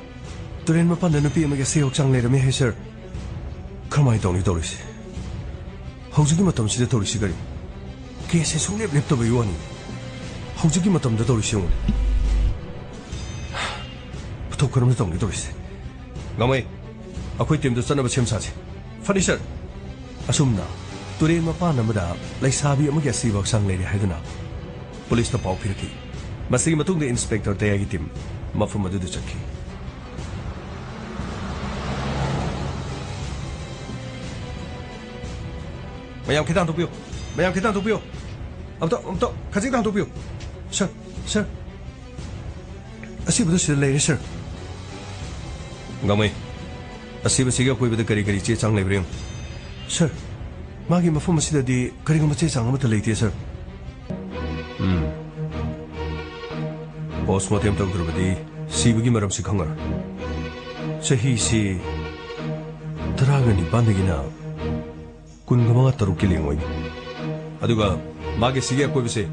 ꯇꯨꯔꯦꯟ ꯃꯄꯥꯟꯗ ꯅꯨꯄꯤ ꯑꯃꯒꯤ ꯑꯁꯤ ꯍꯛꯆꯥꯡ ꯂꯩꯔꯝꯃꯤ ꯍꯥꯏ, ꯁꯔ꯫ ꯀꯔꯝꯍꯥꯏꯅ ꯇꯧꯅꯤ ꯇꯧꯔꯤꯁꯦ? ꯍꯧꯖꯤꯛꯀꯤ ꯃꯇꯝꯁꯤꯗ ꯇꯧꯔꯤꯁꯤ ꯀꯔꯤ? ꯀꯦꯁꯁꯦ ꯁꯨꯡꯂꯦꯞ ꯂꯦꯞꯇꯕꯒꯤ ꯋꯥꯅꯤ꯫ ꯍꯧꯖꯤꯛꯀꯤ ꯃꯇꯝꯗ ꯇꯧꯔꯤꯁꯤ ꯌꯦꯡꯉꯨꯅꯦ꯫ ꯃꯊꯧ ꯀꯔꯝꯅ ꯇꯧꯅꯤ ꯇꯧꯔꯤꯁꯦ? ꯒꯥꯃꯩ, ꯑꯩꯈꯣꯏ ꯇꯤꯝꯗꯨ ꯆꯠꯅꯕ ꯁꯦꯝ ꯁꯥꯁꯤ꯫ ꯐꯅꯤ, ꯁꯔ꯫ ꯑꯁꯨꯝꯅ ꯇꯨꯔꯦꯟ ꯃꯄꯥꯟ ꯑꯃꯗ ꯂꯩꯁꯥꯕꯤ ꯑꯃꯒꯤ ꯑꯁꯤꯕ ꯍꯛꯆꯥꯡ ꯂꯩꯔꯦ ꯍꯥꯏꯗꯨꯅ ꯄꯨꯂꯤꯁꯇ ꯄꯥꯎ ꯄꯤꯔꯛꯈꯤ꯫ ꯃꯁꯤꯒꯤ ꯃꯇꯨꯡꯗ ꯏꯟꯁꯄꯦꯛꯇꯔ ꯇꯌꯥꯏꯒꯤ ꯇꯤꯝ ꯃꯐꯝ ꯑꯗꯨꯗ ꯆꯠꯈꯤ꯫ ꯃꯌꯥꯝ ꯈꯤꯇꯪ ꯍꯟꯗꯣꯛꯄꯤꯌꯨ꯫ ꯃꯌꯥꯝ ꯈꯤꯇꯪ ꯍꯟꯗꯣꯛꯄꯤꯌꯨ꯫ ꯑꯝꯇ, ꯑꯝꯇ ꯈꯖꯤꯛꯇ ꯍꯥꯡꯗꯣꯛꯄꯤꯌꯨ꯫ Sir, sir. ꯑꯁꯤꯕꯗꯨ ꯁꯤꯗ ꯂꯩꯔꯦ, ꯁꯔ꯫ ꯒꯥꯡꯃꯩ, ꯑꯁꯤꯕꯁꯤꯒꯤ ꯑꯀꯣꯏꯕꯗ ꯀꯔꯤ ꯀꯔꯤ ꯆꯦ ꯆꯥꯡ ꯂꯩꯕ꯭ꯔꯥ ꯌꯦꯡꯉꯨ꯫ ꯁꯔ, ꯃꯥꯒꯤ ꯃꯐꯝ ꯑꯁꯤꯗꯗꯤ ꯀꯔꯤꯒꯨꯝꯕ ꯆꯦ ꯆꯥꯡ ꯑꯃꯠꯇ ꯂꯩꯇꯦ, ꯁꯔ꯫ ꯎꯝ꯫ Post mortem ꯇꯧꯗ꯭ꯔꯕꯗꯤ ꯁꯤꯕꯒꯤ ꯃꯔꯝꯁꯤ ꯈꯪꯉꯔꯣꯏ꯫ ꯆꯍꯤꯁꯤ ꯇꯔꯥꯒ ꯅꯤꯄꯥꯟꯗꯒꯤꯅ ꯀꯨꯟꯒ ꯃꯉꯥ ꯇꯔꯨꯛꯀꯤ ꯂꯦꯡꯉꯣꯏꯅꯤ꯫ ꯑꯗꯨꯒ ꯃꯥꯒꯤ ꯁꯤꯒꯤ ꯑꯀꯣꯏꯕꯁꯦ,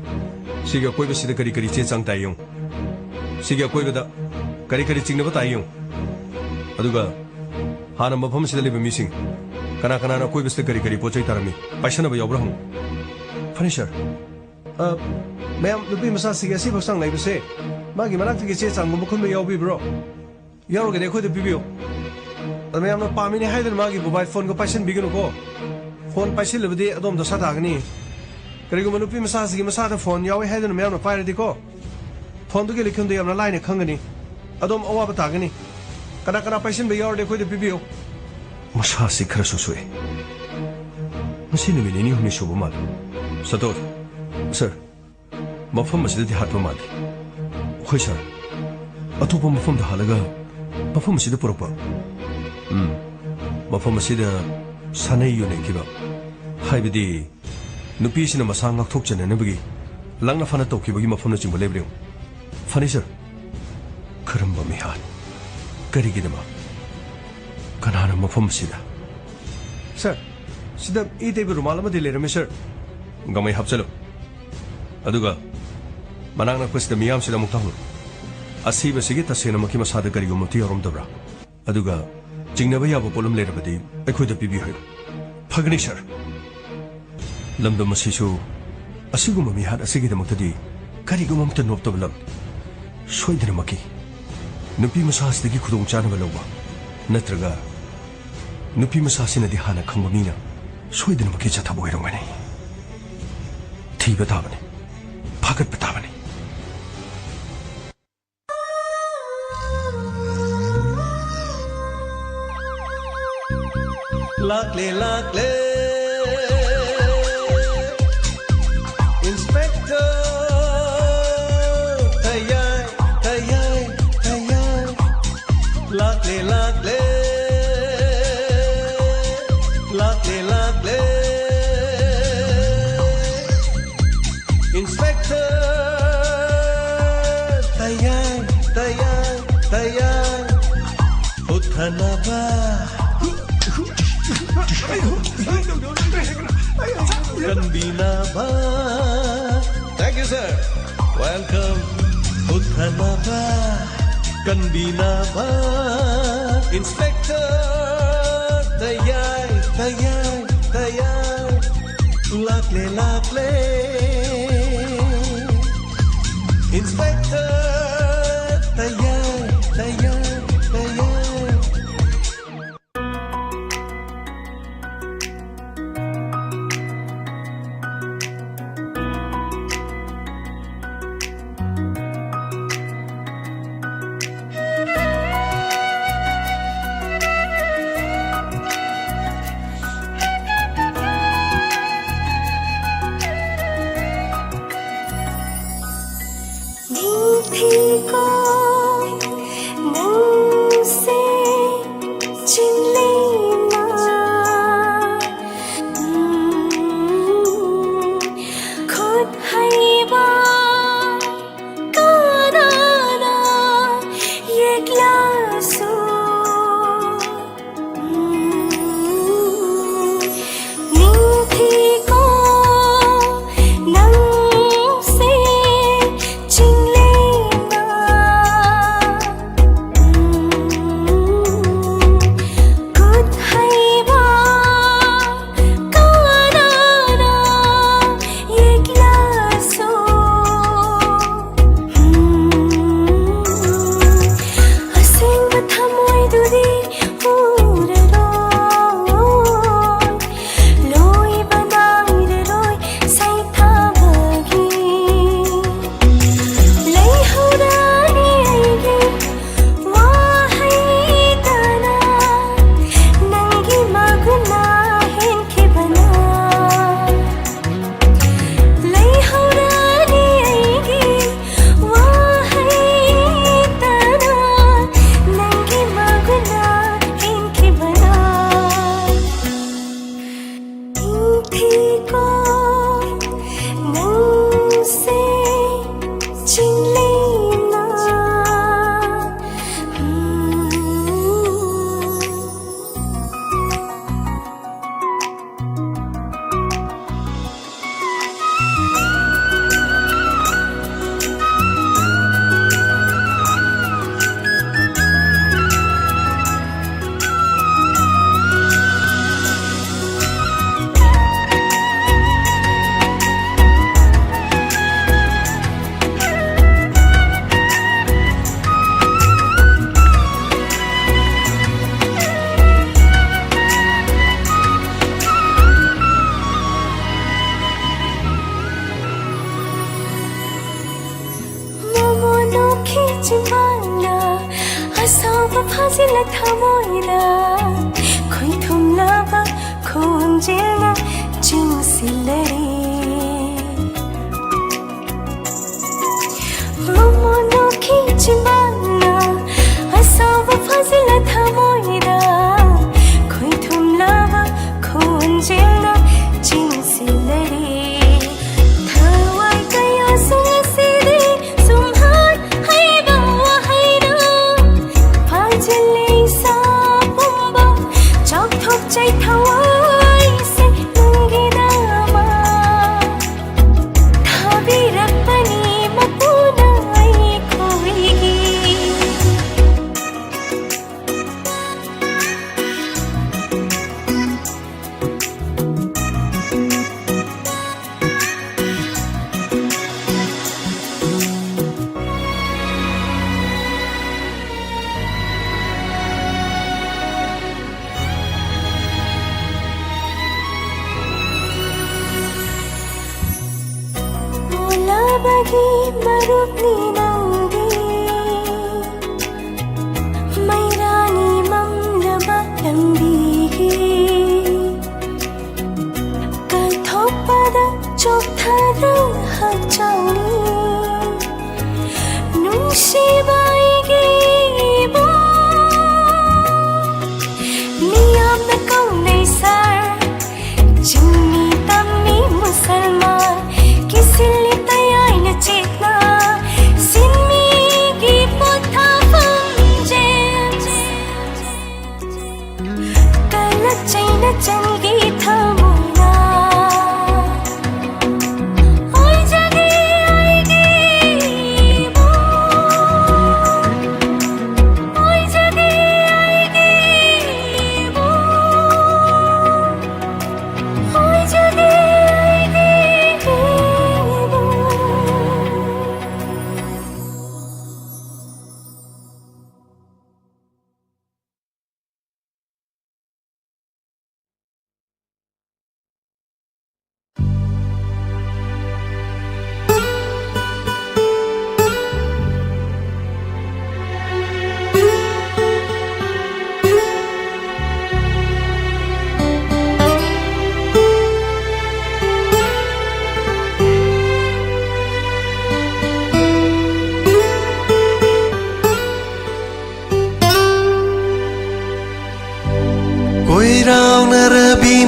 ꯁꯤꯒꯤ ꯑꯀꯣꯏꯕꯁꯤꯗ ꯀꯔꯤ ꯀꯔꯤ ꯆꯦ ꯆꯥꯡ ꯇꯥꯏ ꯌꯦꯡꯉꯨ꯫ ꯁꯤꯒꯤ ꯑꯀꯣꯏꯕꯗ ꯀꯔꯤ ꯀꯔꯤ ꯆꯤꯡꯅꯕ ꯇꯥꯏ ꯌꯦꯡꯉꯨ꯫ ꯑꯗꯨꯒ ꯍꯥꯟꯅ ꯃꯐꯝ ꯑꯁꯤꯗ ꯂꯩꯕ ꯃꯤꯁꯤꯡ, ꯀꯅꯥ ꯀꯅꯥꯅ ꯑꯀꯣꯏꯕꯁꯤꯗ ꯀꯔꯤ ꯀꯔꯤ ꯄꯣꯠ ꯆꯩ ꯇꯥꯔꯝꯃꯤ, ꯄꯥꯏꯁꯟꯅꯕ ꯌꯥꯎꯕ꯭ꯔꯥ ꯍꯪꯉꯨ꯫ ꯐꯅꯤ, ꯁꯔ꯫ ꯑ, ꯃꯌꯥꯝ, ꯅꯨꯄꯤ ꯃꯆꯥꯁꯤꯒꯤ ꯑꯁꯤꯕ ꯍꯛꯆꯥꯡ ꯂꯩꯕꯁꯦ, ꯃꯥꯒꯤ ꯃꯅꯥꯛꯇꯒꯤ ꯆꯦ ꯆꯥꯡꯒꯨꯝꯕ ꯈꯨꯟꯕ ꯌꯥꯎꯕꯤꯕ꯭ꯔꯣ? ꯌꯥꯎꯔꯒꯗꯤ ꯑꯩꯈꯣꯏꯗ ꯄꯤꯕꯤꯌꯨ꯫ ꯑꯗ ꯃꯌꯥꯝꯅ ꯄꯥꯝꯃꯤꯅꯦ ꯍꯥꯏꯗꯨꯅ ꯃꯥꯒꯤ mobile phoneꯒ ꯄꯥꯏꯁꯤꯟꯕꯤꯒꯅꯨꯀꯣ꯫ Phone ꯄꯥꯏꯁꯤꯜꯂꯕꯗꯤ ꯑꯗꯣꯝ ꯗꯁꯥ ꯇꯥꯒꯅꯤ꯫ ꯀꯔꯤꯒꯨꯝꯕ ꯅꯨꯄꯤ ꯃꯆꯥꯁꯤꯒꯤ ꯃꯁꯥꯗ phone ꯌꯥꯎꯏ ꯍꯥꯏꯗꯨꯅ ꯃꯌꯥꯝꯅ ꯄꯥꯏꯔꯗꯤꯀꯣ, phoneꯗꯨꯒꯤ ꯂꯩꯈꯨꯝꯗꯣ ꯌꯥꯝꯅ ꯂꯥꯏꯅ ꯈꯪꯒꯅꯤ꯫ ꯑꯗꯣꯝ ꯑꯋꯥꯕ ꯇꯥꯒꯅꯤ꯫ ꯀꯅꯥ ꯀꯅꯥ ꯄꯥꯏꯁꯤꯟꯕ ꯌꯥꯎꯔꯗꯤ ꯑꯩꯈꯣꯏꯗ ꯄꯤꯕꯤꯌꯨ꯫ ꯃꯁꯥꯁꯤ ꯈꯔꯁꯨ ꯁꯣꯛꯑꯦ꯫ ꯉꯁꯤ ꯅꯨꯃꯤꯠ ꯅꯤꯅꯤ ꯍꯨꯝꯅꯤ ꯁꯨꯕ ꯃꯥꯜꯂꯦ꯫ ꯁꯇꯣꯔ꯫ ꯁꯔ꯫ ꯃꯐꯝ ꯑꯁꯤꯗꯗꯤ ꯍꯥꯠꯄ ꯃꯥꯜꯂꯤ꯫ ꯍꯣꯏ ꯁꯥꯔ, ꯑꯇꯣꯞꯄ ꯃꯐꯝꯗ ꯍꯥꯠꯂꯒ ꯃꯐꯝ ꯑꯁꯤꯗ ꯄꯨꯔꯛꯄ꯫ ꯎꯝ, ꯃꯐꯝ ꯑꯁꯤꯗ ꯁꯥꯟꯅꯩ ꯌꯣꯟꯅꯈꯤꯕ, ꯍꯥꯏꯕꯗꯤ ꯅꯨꯄꯤꯁꯤꯅ ꯃꯁꯥ ꯉꯥꯛꯊꯣꯛꯆꯅꯅꯕꯒꯤ ꯂꯥꯛꯅ ꯐꯥꯅ ꯇꯧꯈꯤꯕꯒꯤ ꯃꯐꯝꯅꯆꯤꯡꯕ ꯂꯩꯕ꯭ꯔꯥ ꯌꯦꯡꯉꯨ꯫ ꯐꯅꯤ ꯁꯥꯔ꯫ ꯀꯔꯝꯕ ꯃꯤꯍꯥꯠ? ꯀꯔꯤꯒꯤꯗꯃꯛ? ꯀꯅꯥꯅ ꯃꯐꯝ ꯑꯁꯤꯗ? ꯁꯥꯔ, ꯁꯤꯗ ꯏ ꯇꯩꯕ ꯔꯨꯃꯥꯜ ꯑꯃꯗꯤ ꯂꯩꯔꯝꯃꯤ, ꯁꯥꯔ꯫ ꯒꯥꯡꯃꯩ ꯍꯥꯞꯆꯜꯂꯨ꯫ ꯑꯗꯨꯒ ꯃꯅꯥꯛ ꯅꯛꯄꯁꯤꯗ ꯃꯤꯌꯥꯝꯁꯤꯗ ꯑꯃꯨꯛꯇ ꯍꯪꯉꯨ꯫ ꯑꯁꯤꯕꯁꯤꯒꯤ ꯇꯁꯦꯡꯅꯃꯛꯀꯤ ꯃꯁꯥꯗ ꯀꯔꯤꯒꯨꯝꯕ ꯑꯃꯠꯇ ꯌꯥꯎꯔꯝꯗꯕ꯭ꯔꯥ? ꯑꯗꯨꯒ ꯆꯤꯡꯅꯕ ꯌꯥꯕ ꯄꯣꯠꯂꯝ ꯂꯩꯔꯕꯗꯤ ꯑꯩꯈꯣꯏꯗ ꯄꯤꯕꯤꯌꯨ ꯍꯥꯏꯌꯨ꯫ ꯐꯒꯅꯤ, ꯁꯥꯔ꯫ ꯂꯝꯗꯝ ꯑꯁꯤꯁꯨ ꯑꯁꯤꯒꯨꯝꯕ ꯃꯤꯍꯥꯠ ꯑꯁꯤꯒꯤꯗꯃꯛꯇꯗꯤ ꯀꯔꯤꯒꯨꯝꯕ ꯑꯃꯠꯇ ꯅꯣꯞꯇꯕ ꯂꯝꯅꯤ꯫ ꯁꯣꯏꯗꯅꯃꯛꯀꯤ ꯅꯨꯄꯤ ꯃꯆꯥ ꯑꯁꯤꯗꯒꯤ ꯈꯨꯗꯣꯡꯆꯥꯅꯕ ꯂꯧꯕ ꯅꯠꯇ꯭ꯔꯒ ꯅꯨꯄꯤ ꯃꯆꯥꯁꯤꯅꯗꯤ ꯍꯥꯟꯅ ꯈꯪꯕ ꯃꯤꯅ ꯁꯣꯏꯗꯅꯃꯛꯀꯤ ꯆꯠꯊꯕ ꯑꯣꯏꯔꯝꯒꯅꯤ꯫ ꯊꯤꯕ ꯇꯥꯕꯅꯤ, ꯐꯥꯒꯠꯄ ꯇꯥꯕꯅꯤ꯫ ꯂꯥꯛꯂꯦ, ꯂꯥꯛꯂꯦ꯫ ꯇꯌꯥꯏ, ꯇꯌꯥꯏ, ꯇꯌꯥꯏ꯫ ꯂꯥꯛꯂꯦ, ꯂꯥꯛꯂꯦ꯫ ꯂꯥꯛꯂꯦ, ꯂꯥꯛꯂꯦ꯫ Inspector ꯇꯌꯥꯏ, ꯇꯌꯥꯏ, ꯇꯌꯥꯏ꯫ ꯍꯨꯠꯊꯅꯕ ꯀꯟꯕꯤꯅꯕ꯫ Thank you, sir. Welcome. ꯍꯨꯠꯊꯅꯕ ꯀꯟꯕꯤꯅꯕ꯫ Inspector ꯇꯌꯥꯏ, ꯇꯌꯥꯏ, ꯇꯌꯥꯏ꯫ ꯂꯥꯛꯂꯦ, ꯂꯥꯛꯂꯦ꯫ Inspector ꯇꯌꯥꯏ, ꯇꯌꯥꯏ, ꯇꯌꯥꯏ꯫ ꯆꯤꯝꯕꯥꯜꯅ ꯑꯁꯥꯎꯕ ꯐꯥꯖꯤꯜꯂ ꯊꯃꯣꯏꯗ ꯈꯣꯏꯊꯨꯝꯂꯕ ꯈꯣꯟꯖꯦꯜꯅ ꯆꯤꯡꯁꯤꯜꯂꯔꯦ꯫ ꯃꯃꯣꯟ ꯅꯣꯛꯈꯤ ꯆꯤꯝꯕꯥꯜꯅ ꯑꯁꯥꯎꯕ ꯐꯥꯖꯤꯜꯂ ꯊꯃꯣꯏꯗ ꯈꯣꯏꯊꯨꯝꯂꯕ ꯈꯣꯟꯖꯦꯜꯅ ꯆꯤꯡꯁꯤꯜꯂꯔꯦ꯫ ꯊꯋꯥꯏ ꯀꯌꯥꯁꯨ ꯉꯁꯤꯗꯤ ꯁꯨꯝꯍꯥꯠ ꯍꯩꯕ ꯋꯥꯍꯩꯅ ꯐꯥꯖꯤꯜꯂꯦ ꯏꯁꯥ ꯄꯨꯝꯕ꯫ ꯆꯥꯎꯊꯣꯛꯆꯩ ꯊꯋꯥꯏꯁꯦ ꯅꯪꯒꯤꯗꯃꯛ ꯊꯥꯕꯤꯔꯛꯄꯅꯤ ꯃꯄꯨꯅ ꯑꯩꯈꯣꯏꯒꯤ꯫ ꯑꯣꯂꯕꯒꯤ ꯃꯔꯨꯞꯅꯤ ꯅꯪꯗꯤ, ꯃꯩꯔꯥꯅꯤ ꯃꯝꯂꯕ ꯂꯝꯕꯤꯒꯤ꯫ ꯀꯠꯊꯣꯛꯄꯗ ꯆꯣꯛꯊꯗ ꯍꯛꯆꯥꯡꯅꯤ ꯅꯨꯡꯁꯤꯕ ꯑꯩꯒꯤ ꯏꯕꯨꯡ꯫ ꯃꯤꯌꯥꯝꯅ ꯀꯧꯅꯩ ꯁꯥꯔ, ꯆꯤꯡꯃꯤ ꯇꯝꯃꯤ ꯃꯨꯁꯜꯃꯥꯟ, ꯀꯤꯁꯤꯜꯂꯤ ꯇꯌꯥꯏꯅ ꯆꯦꯠꯅ, ꯁꯤ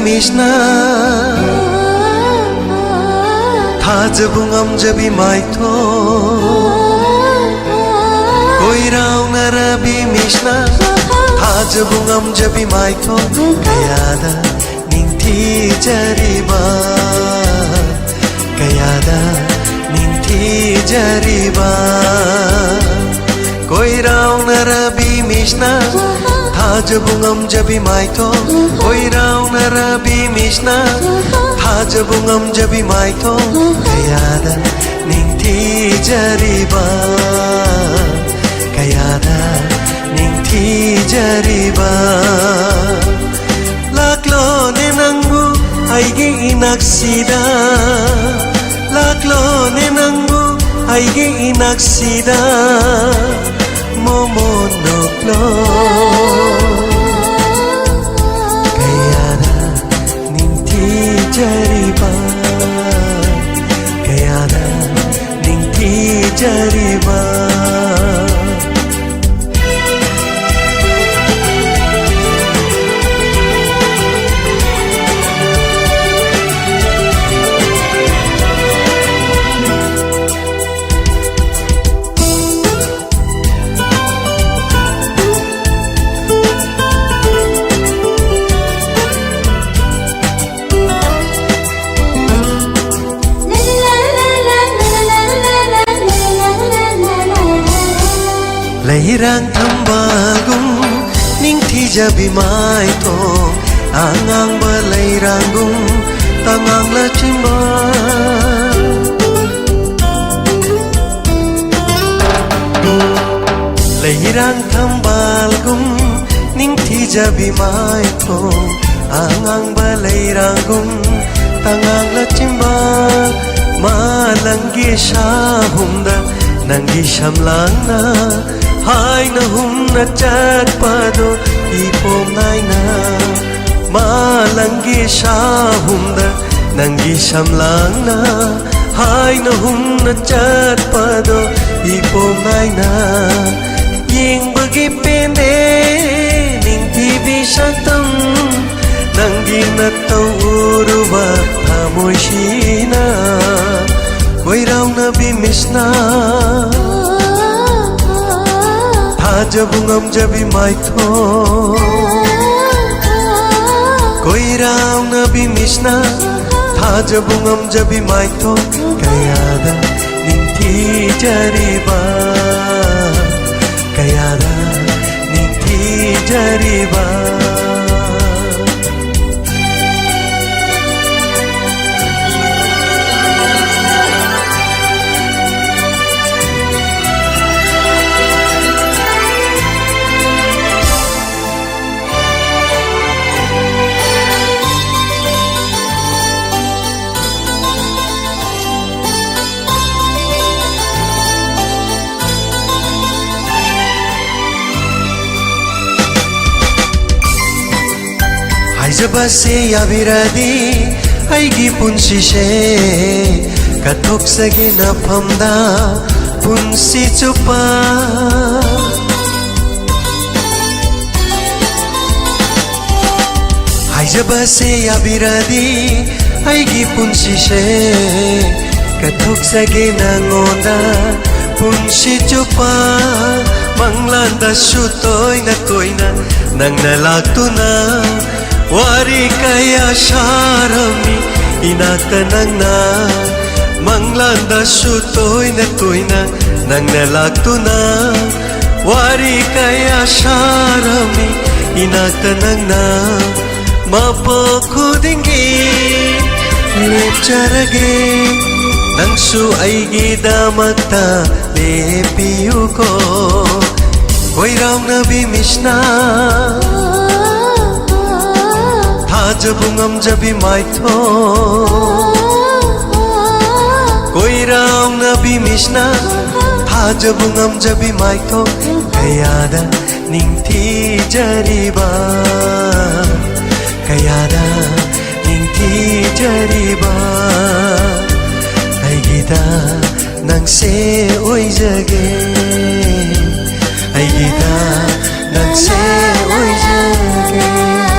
ꯃꯤꯁꯅ ꯊꯥꯖꯕ ꯉꯝꯖꯕꯤ ꯃꯥꯏꯊꯣꯡ, ꯀꯣꯏꯔꯥꯎꯅꯔꯕꯤ ꯃꯤꯁꯅ ꯊꯥꯖꯕ ꯉꯝꯖꯕꯤ ꯃꯥꯏꯊꯣꯡ, ꯀꯌꯥꯗ ꯅꯤꯡꯊꯤꯖꯔꯤꯕ, ꯀꯌꯥꯗ ꯅꯤꯡꯊꯤꯖꯔꯤꯕ꯫ ꯀꯣꯏꯔꯥꯎꯅꯔꯕꯤ ꯃꯤꯁꯅ ꯊꯥꯖꯕ ꯉꯝꯖꯕꯤ ꯃꯥꯏꯊꯣꯡ, ꯀꯣꯏꯔꯥꯎꯅꯔꯕꯤ ꯃꯤꯁꯅ ꯊꯥꯖꯕ ꯉꯝꯖꯕꯤ ꯃꯥꯏꯊꯣꯡ, ꯀꯌꯥꯗ ꯅꯤꯡꯊꯤꯖꯔꯤꯕ, ꯀꯌꯥꯗ ꯅꯤꯡꯊꯤꯖꯔꯤꯕ꯫ ꯂꯥꯛꯂꯣꯅꯦ ꯅꯪꯕꯨ ꯑꯩꯒꯤ ꯏꯅꯥꯛꯁꯤꯗ, ꯂꯥꯛꯂꯣꯅꯦ ꯅꯪꯕꯨ ꯑꯩꯒꯤ ꯏꯅꯥꯛꯁꯤꯗ, ꯃꯣꯃꯣꯟ ꯅꯣꯛꯂꯣ꯫ ꯀꯌꯥꯗ ꯅꯤꯡꯊꯤꯖꯔꯤꯕ, ꯀꯌꯥꯗ ꯅꯤꯡꯊꯤꯖꯔꯤꯕ꯫ ꯂꯩꯔꯥꯡ ꯊꯝꯕꯥꯜꯒꯨꯝ ꯅꯤꯡꯊꯤꯖꯕꯤ ꯃꯥꯏꯊꯣꯡ, ꯑꯉꯥꯡꯕ ꯂꯩꯔꯥꯡꯒꯨꯝ ꯇꯉꯥꯡ ꯂꯩꯆꯤꯟꯕ꯫ ꯂꯩꯔꯥꯡ ꯊꯝꯕꯥꯜꯒꯨꯝ ꯅꯤꯡꯊꯤꯖꯕꯤ ꯃꯥꯏꯊꯣꯡ, ꯑꯉꯥꯡꯕ ꯂꯩꯔꯥꯡꯒꯨꯝ ꯇꯉꯥꯡ ꯂꯩꯆꯤꯟꯕ꯫ ꯃꯥꯂꯪꯒꯤ ꯁꯥꯍꯨꯝꯗ ꯅꯪꯒꯤ ꯁꯝꯂꯥꯡꯅ ꯍꯥꯏꯅ ꯍꯨꯝꯅ ꯆꯠꯄꯗꯣ ꯏꯄꯣꯝ ꯅꯥꯏꯅ꯫ ꯃꯥꯂꯪꯒꯤ ꯁꯥꯍꯨꯝꯗ ꯅꯪꯒꯤ ꯁꯝꯂꯥꯡꯅ ꯍꯥꯏꯅ ꯍꯨꯝꯅ ꯆꯠꯄꯗꯣ ꯏꯄꯣꯝ ꯅꯥꯏꯅ꯫ ꯌꯦꯡꯕꯒꯤ ꯄꯦꯟꯗꯦ ꯅꯤꯡꯊꯤꯕꯤ ꯁꯛꯇꯝ, ꯅꯪꯒꯤ ꯅꯠꯇꯧ ꯎꯔꯨꯕ ꯊꯃꯣꯏꯁꯤꯅ ꯀꯣꯏꯔꯥꯎꯅꯕꯤ ꯃꯤꯁꯅ ꯊꯥꯖꯕ ꯉꯝꯖꯕꯤ ꯃꯥꯏꯊꯣꯡ, ꯀꯣꯏꯔꯥꯎꯅꯕꯤ ꯃꯤꯁꯅ ꯊꯥꯖꯕ ꯉꯝꯖꯕꯤ ꯃꯥꯏꯊꯣꯡ ꯀꯌꯥꯗ ꯅꯤꯡꯊꯤꯖꯔꯤꯕ, ꯀꯌꯥꯗ ꯅꯤꯡꯊꯤꯖꯔꯤꯕ꯫ ꯍꯥꯏꯖꯕꯁꯦ ꯌꯥꯕꯤꯔꯗꯤ ꯑꯩꯒꯤ ꯄꯨꯟꯁꯤꯁꯦ ꯀꯠꯊꯣꯛꯆꯒꯦ ꯅꯐꯝꯗ ꯄꯨꯟꯁꯤ ꯆꯨꯞꯄ꯫ ꯍꯥꯏꯖꯕꯁꯦ ꯌꯥꯕꯤꯔꯗꯤ ꯑꯩꯒꯤ ꯄꯨꯟꯁꯤꯁꯦ ꯀꯠꯊꯣꯛꯆꯒꯦ ꯅꯉꯣꯟꯗ ꯄꯨꯟꯁꯤ ꯆꯨꯞꯄ꯫ ꯃꯪꯂꯥꯟꯗꯁꯨ ꯇꯣꯏꯅ ꯇꯣꯏꯅ ꯅꯪꯅ ꯂꯥꯛꯇꯨꯅ ꯋꯥꯔꯤ ꯀꯌꯥ ꯁꯥꯔꯝꯃꯤ ꯏꯅꯥꯛꯇ ꯅꯪꯅ꯫ ꯃꯪꯂꯥꯟꯗꯁꯨ ꯇꯣꯏꯅ ꯇꯣꯏꯅ ꯅꯪꯅ ꯂꯥꯛꯇꯨꯅ ꯋꯥꯔꯤ ꯀꯌꯥ ꯁꯥꯔꯝꯃꯤ ꯏꯅꯥꯛꯇ ꯅꯪꯅ꯫ ꯃꯄꯣꯛ ꯈꯨꯗꯤꯡꯒꯤ ꯂꯦꯞꯆꯔꯒꯦ ꯅꯪꯁꯨ ꯑꯩꯒꯤꯗꯃꯛꯇ ꯂꯦꯞꯄꯤꯌꯨꯀꯣ꯫ ꯀꯣꯏꯔꯥꯎꯅꯕꯤ ꯃꯤꯁꯅ ꯊꯥꯖꯕ ꯉꯝꯖꯕꯤ ꯃꯥꯏꯊꯣꯡ, ꯀꯣꯏꯔꯥꯎꯅꯕꯤ ꯃꯤꯁꯅ ꯊꯥꯖꯕ ꯉꯝꯖꯕꯤ ꯃꯥꯏꯊꯣꯡ ꯀꯌꯥꯗ ꯅꯤꯡꯊꯤꯖꯔꯤꯕ, ꯀꯌꯥꯗ ꯅꯤꯡꯊꯤꯖꯔꯤꯕ꯫ ꯑꯩꯒꯤꯗ ꯅꯪꯁꯦ ꯑꯣꯏꯖꯒꯦ, ꯑꯩꯒꯤꯗ ꯅꯪꯁꯦ ꯑꯣꯏꯖꯒꯦ꯫